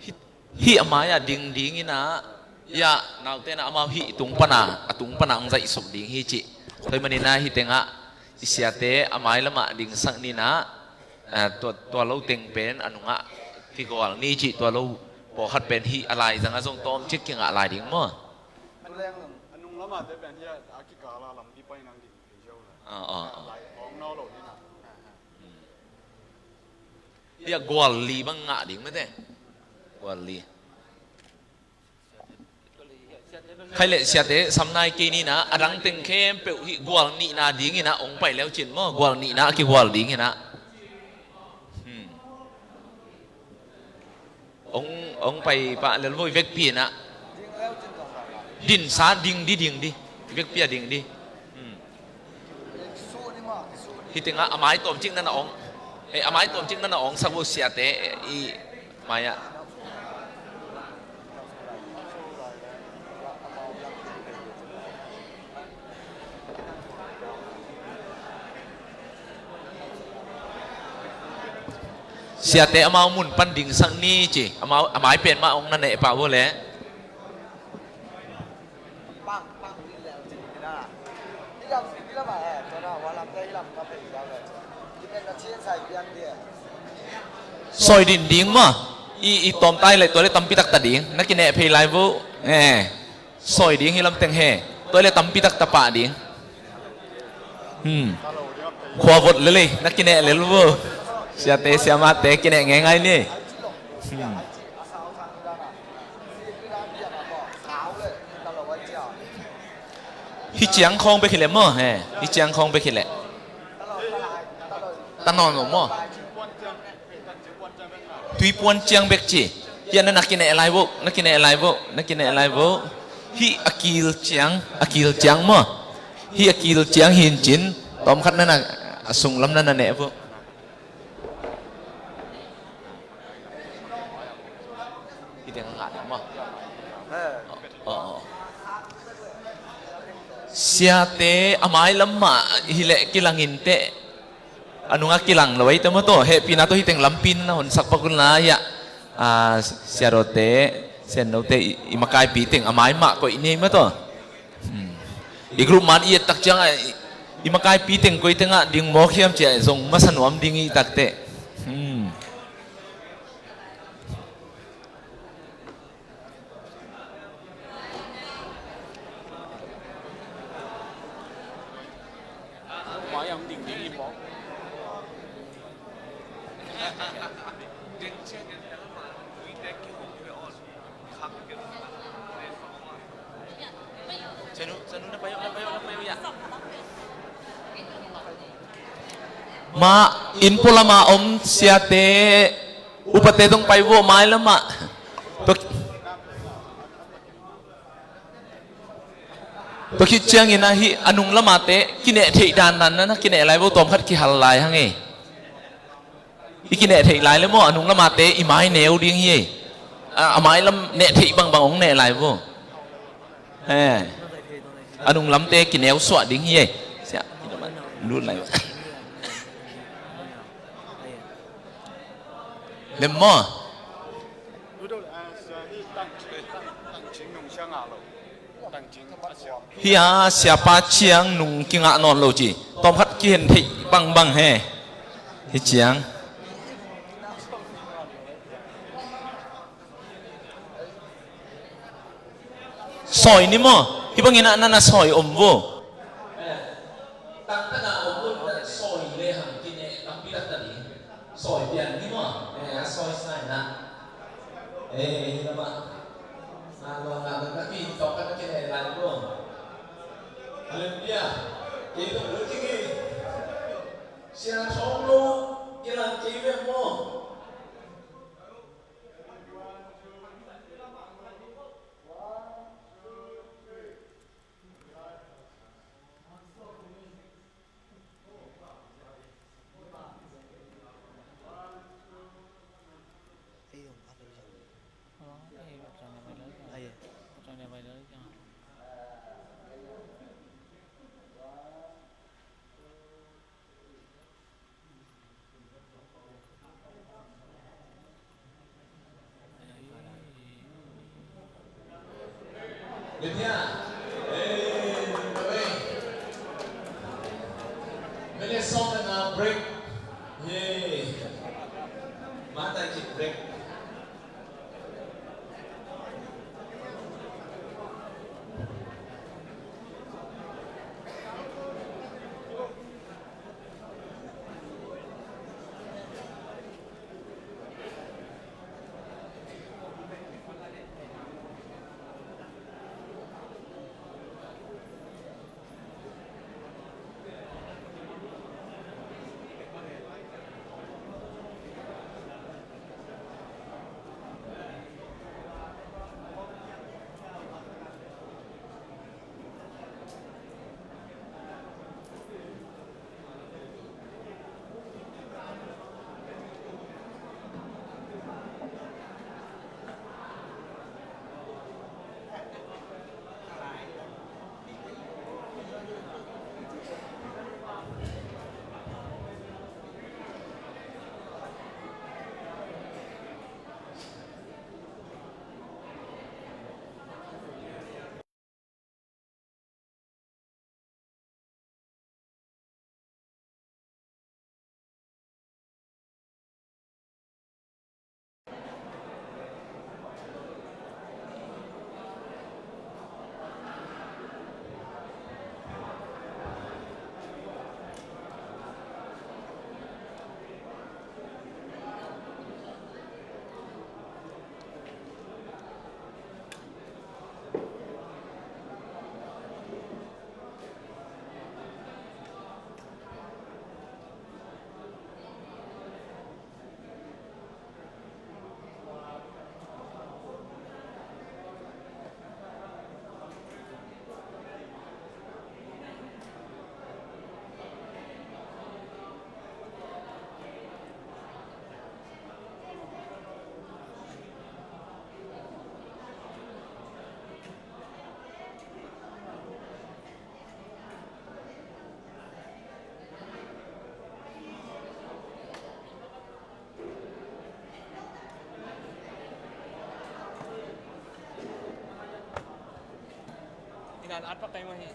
Hih, hih a mai-ah ding ding in ah, ya, naute in ah amau hih tung pan ah, a tung pan ah hong zaihsuk ding hi cih. Tua ahih manin ah hih tengah i siate a mai lamah dingsak ni in ah, eh, tua, tua lo teng pen a nungah kigual ni cih, tua lo pawlkhat pen hih a laizang ah zong tawmcik kingah lai ding maw? Ah, ah, ah. Hih a gual li bang ngah ding mate. Gual li. Khai leh siate sam nai kei ni in ah, a dang teng khempeuh hih gual nihna ding in ah hong pai leu cin maw, gual nihna a kigual ding in ah. Hmm. Hong, hong pai pah lel voi vekpi in ah. Dinsa ding di, ding di. Vekpi ah ding di. Hmm. Hih tengah a mai tawmcik na na hong, eh, a mai tawmcik na na hong sak vo siate, eh, i mai-ah. Siate amau mun pan dingsak ni ci. Amau, a mai pen mah hong na neh pah uh leh. Sawi din ding maw? I, i tawm tai leh tua leh tampi tak ta ding. Na kineh phei lai vo. Eh. Sawi ding hi lam teng he. Tua leh tampi tak ta pah ding. Hmm. Khua vot lel ei, na kineh lel vo. Siate, siamate kineh ngeingai ni. Hmm. Hih ciang khawng bek hi leh maw, he. Hih ciang khawng bek hi leh. Ta nawn lo maw. Tuipuan ciang bek ci. Hih a na, na kineh lai vo, na kineh lai vo, na kineh lai vo. Hih a kil ciang, a kil ciang maw. Hih a kil ciang hi in cin, tawmkhat na na, a sunglam na na neh vo. Hih teng a ngah ding maw. Aw, aw, aw. Siate a mailam mah hi leh kilang in teh. A nungah kilang lo ei te maw tawh, hehpihna tawh hih teng lampi na honsak pak un la hiah. Ah, siarote, siannote, i, i makaipi teng a mai mah koih ni ei maw tawh. Hmm. I group man i et tak ciangah, i, i makaipi teng koi tengah ding mawk hiam ciah zong masa nuam ding i tak teh. Hmm. Mah inn pualama om siate, upate tong pai vo mailamah. Tua khit ciangin ahi a nung lamate kineh theih dandan na na kineh lai vo, tawmkhat kihal lai hang ei. I kineh theih lai le maw, a nung lamate i mai neu ding hi ei. A, a mai lam neh theih bangbang hong neh lai vo. He. A nung lamte kineu suah ding hi ei. Sia, lut lai. Lem maw. Hia, siapa ciang nung kingah nawn lo ci. Tawmkhat kihen theih bangbang he. Hi ciang. Sawi ni maw. Hi bangin ah na na sawi om vo. Tangtang a om un, sawi le hang kineh tampi tak ta ding. Sawi pian ni maw. Eh, a sawi sa in ah. Eh, hi lamah. A luang ah na pi tawk kan kineh lai maw. Hallelujah. Kei tung lu ting hi. Sia thawng lo kilang kei ve maw. Minute sawm le nga break. Yay. Matai cik break. Yan at pa kay mahi.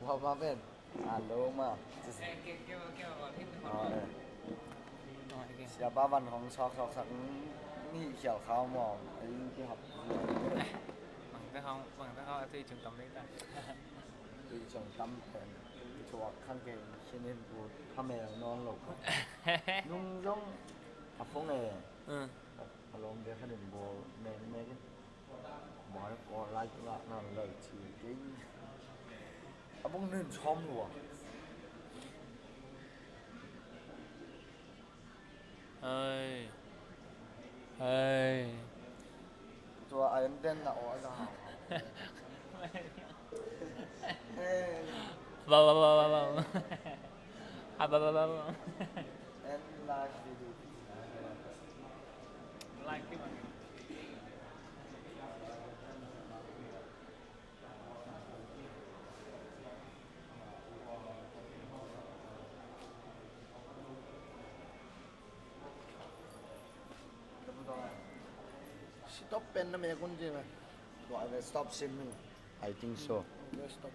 Warm up in. Alo ma. Siapa van hong sok sok sak ni khial khau maw? Ai ki hap. Bang ta hong bang ta hong atui chung tam ni ta. Tui chung tam pen. Chuak khang ke sinin bu hamel non lo. Nung zong a phong e. Along dia khanin bol men men. Bol bol lai tu la nan lo chi ding. A bung nun chom lua. Ai. Ai. Tua a en den na o a za hau. Ba ba ba ba ba. A ba ba ba ba. En live video. Live video. Stop pen na me kun ji na. Tua a stop sin mi. I think so. Stop.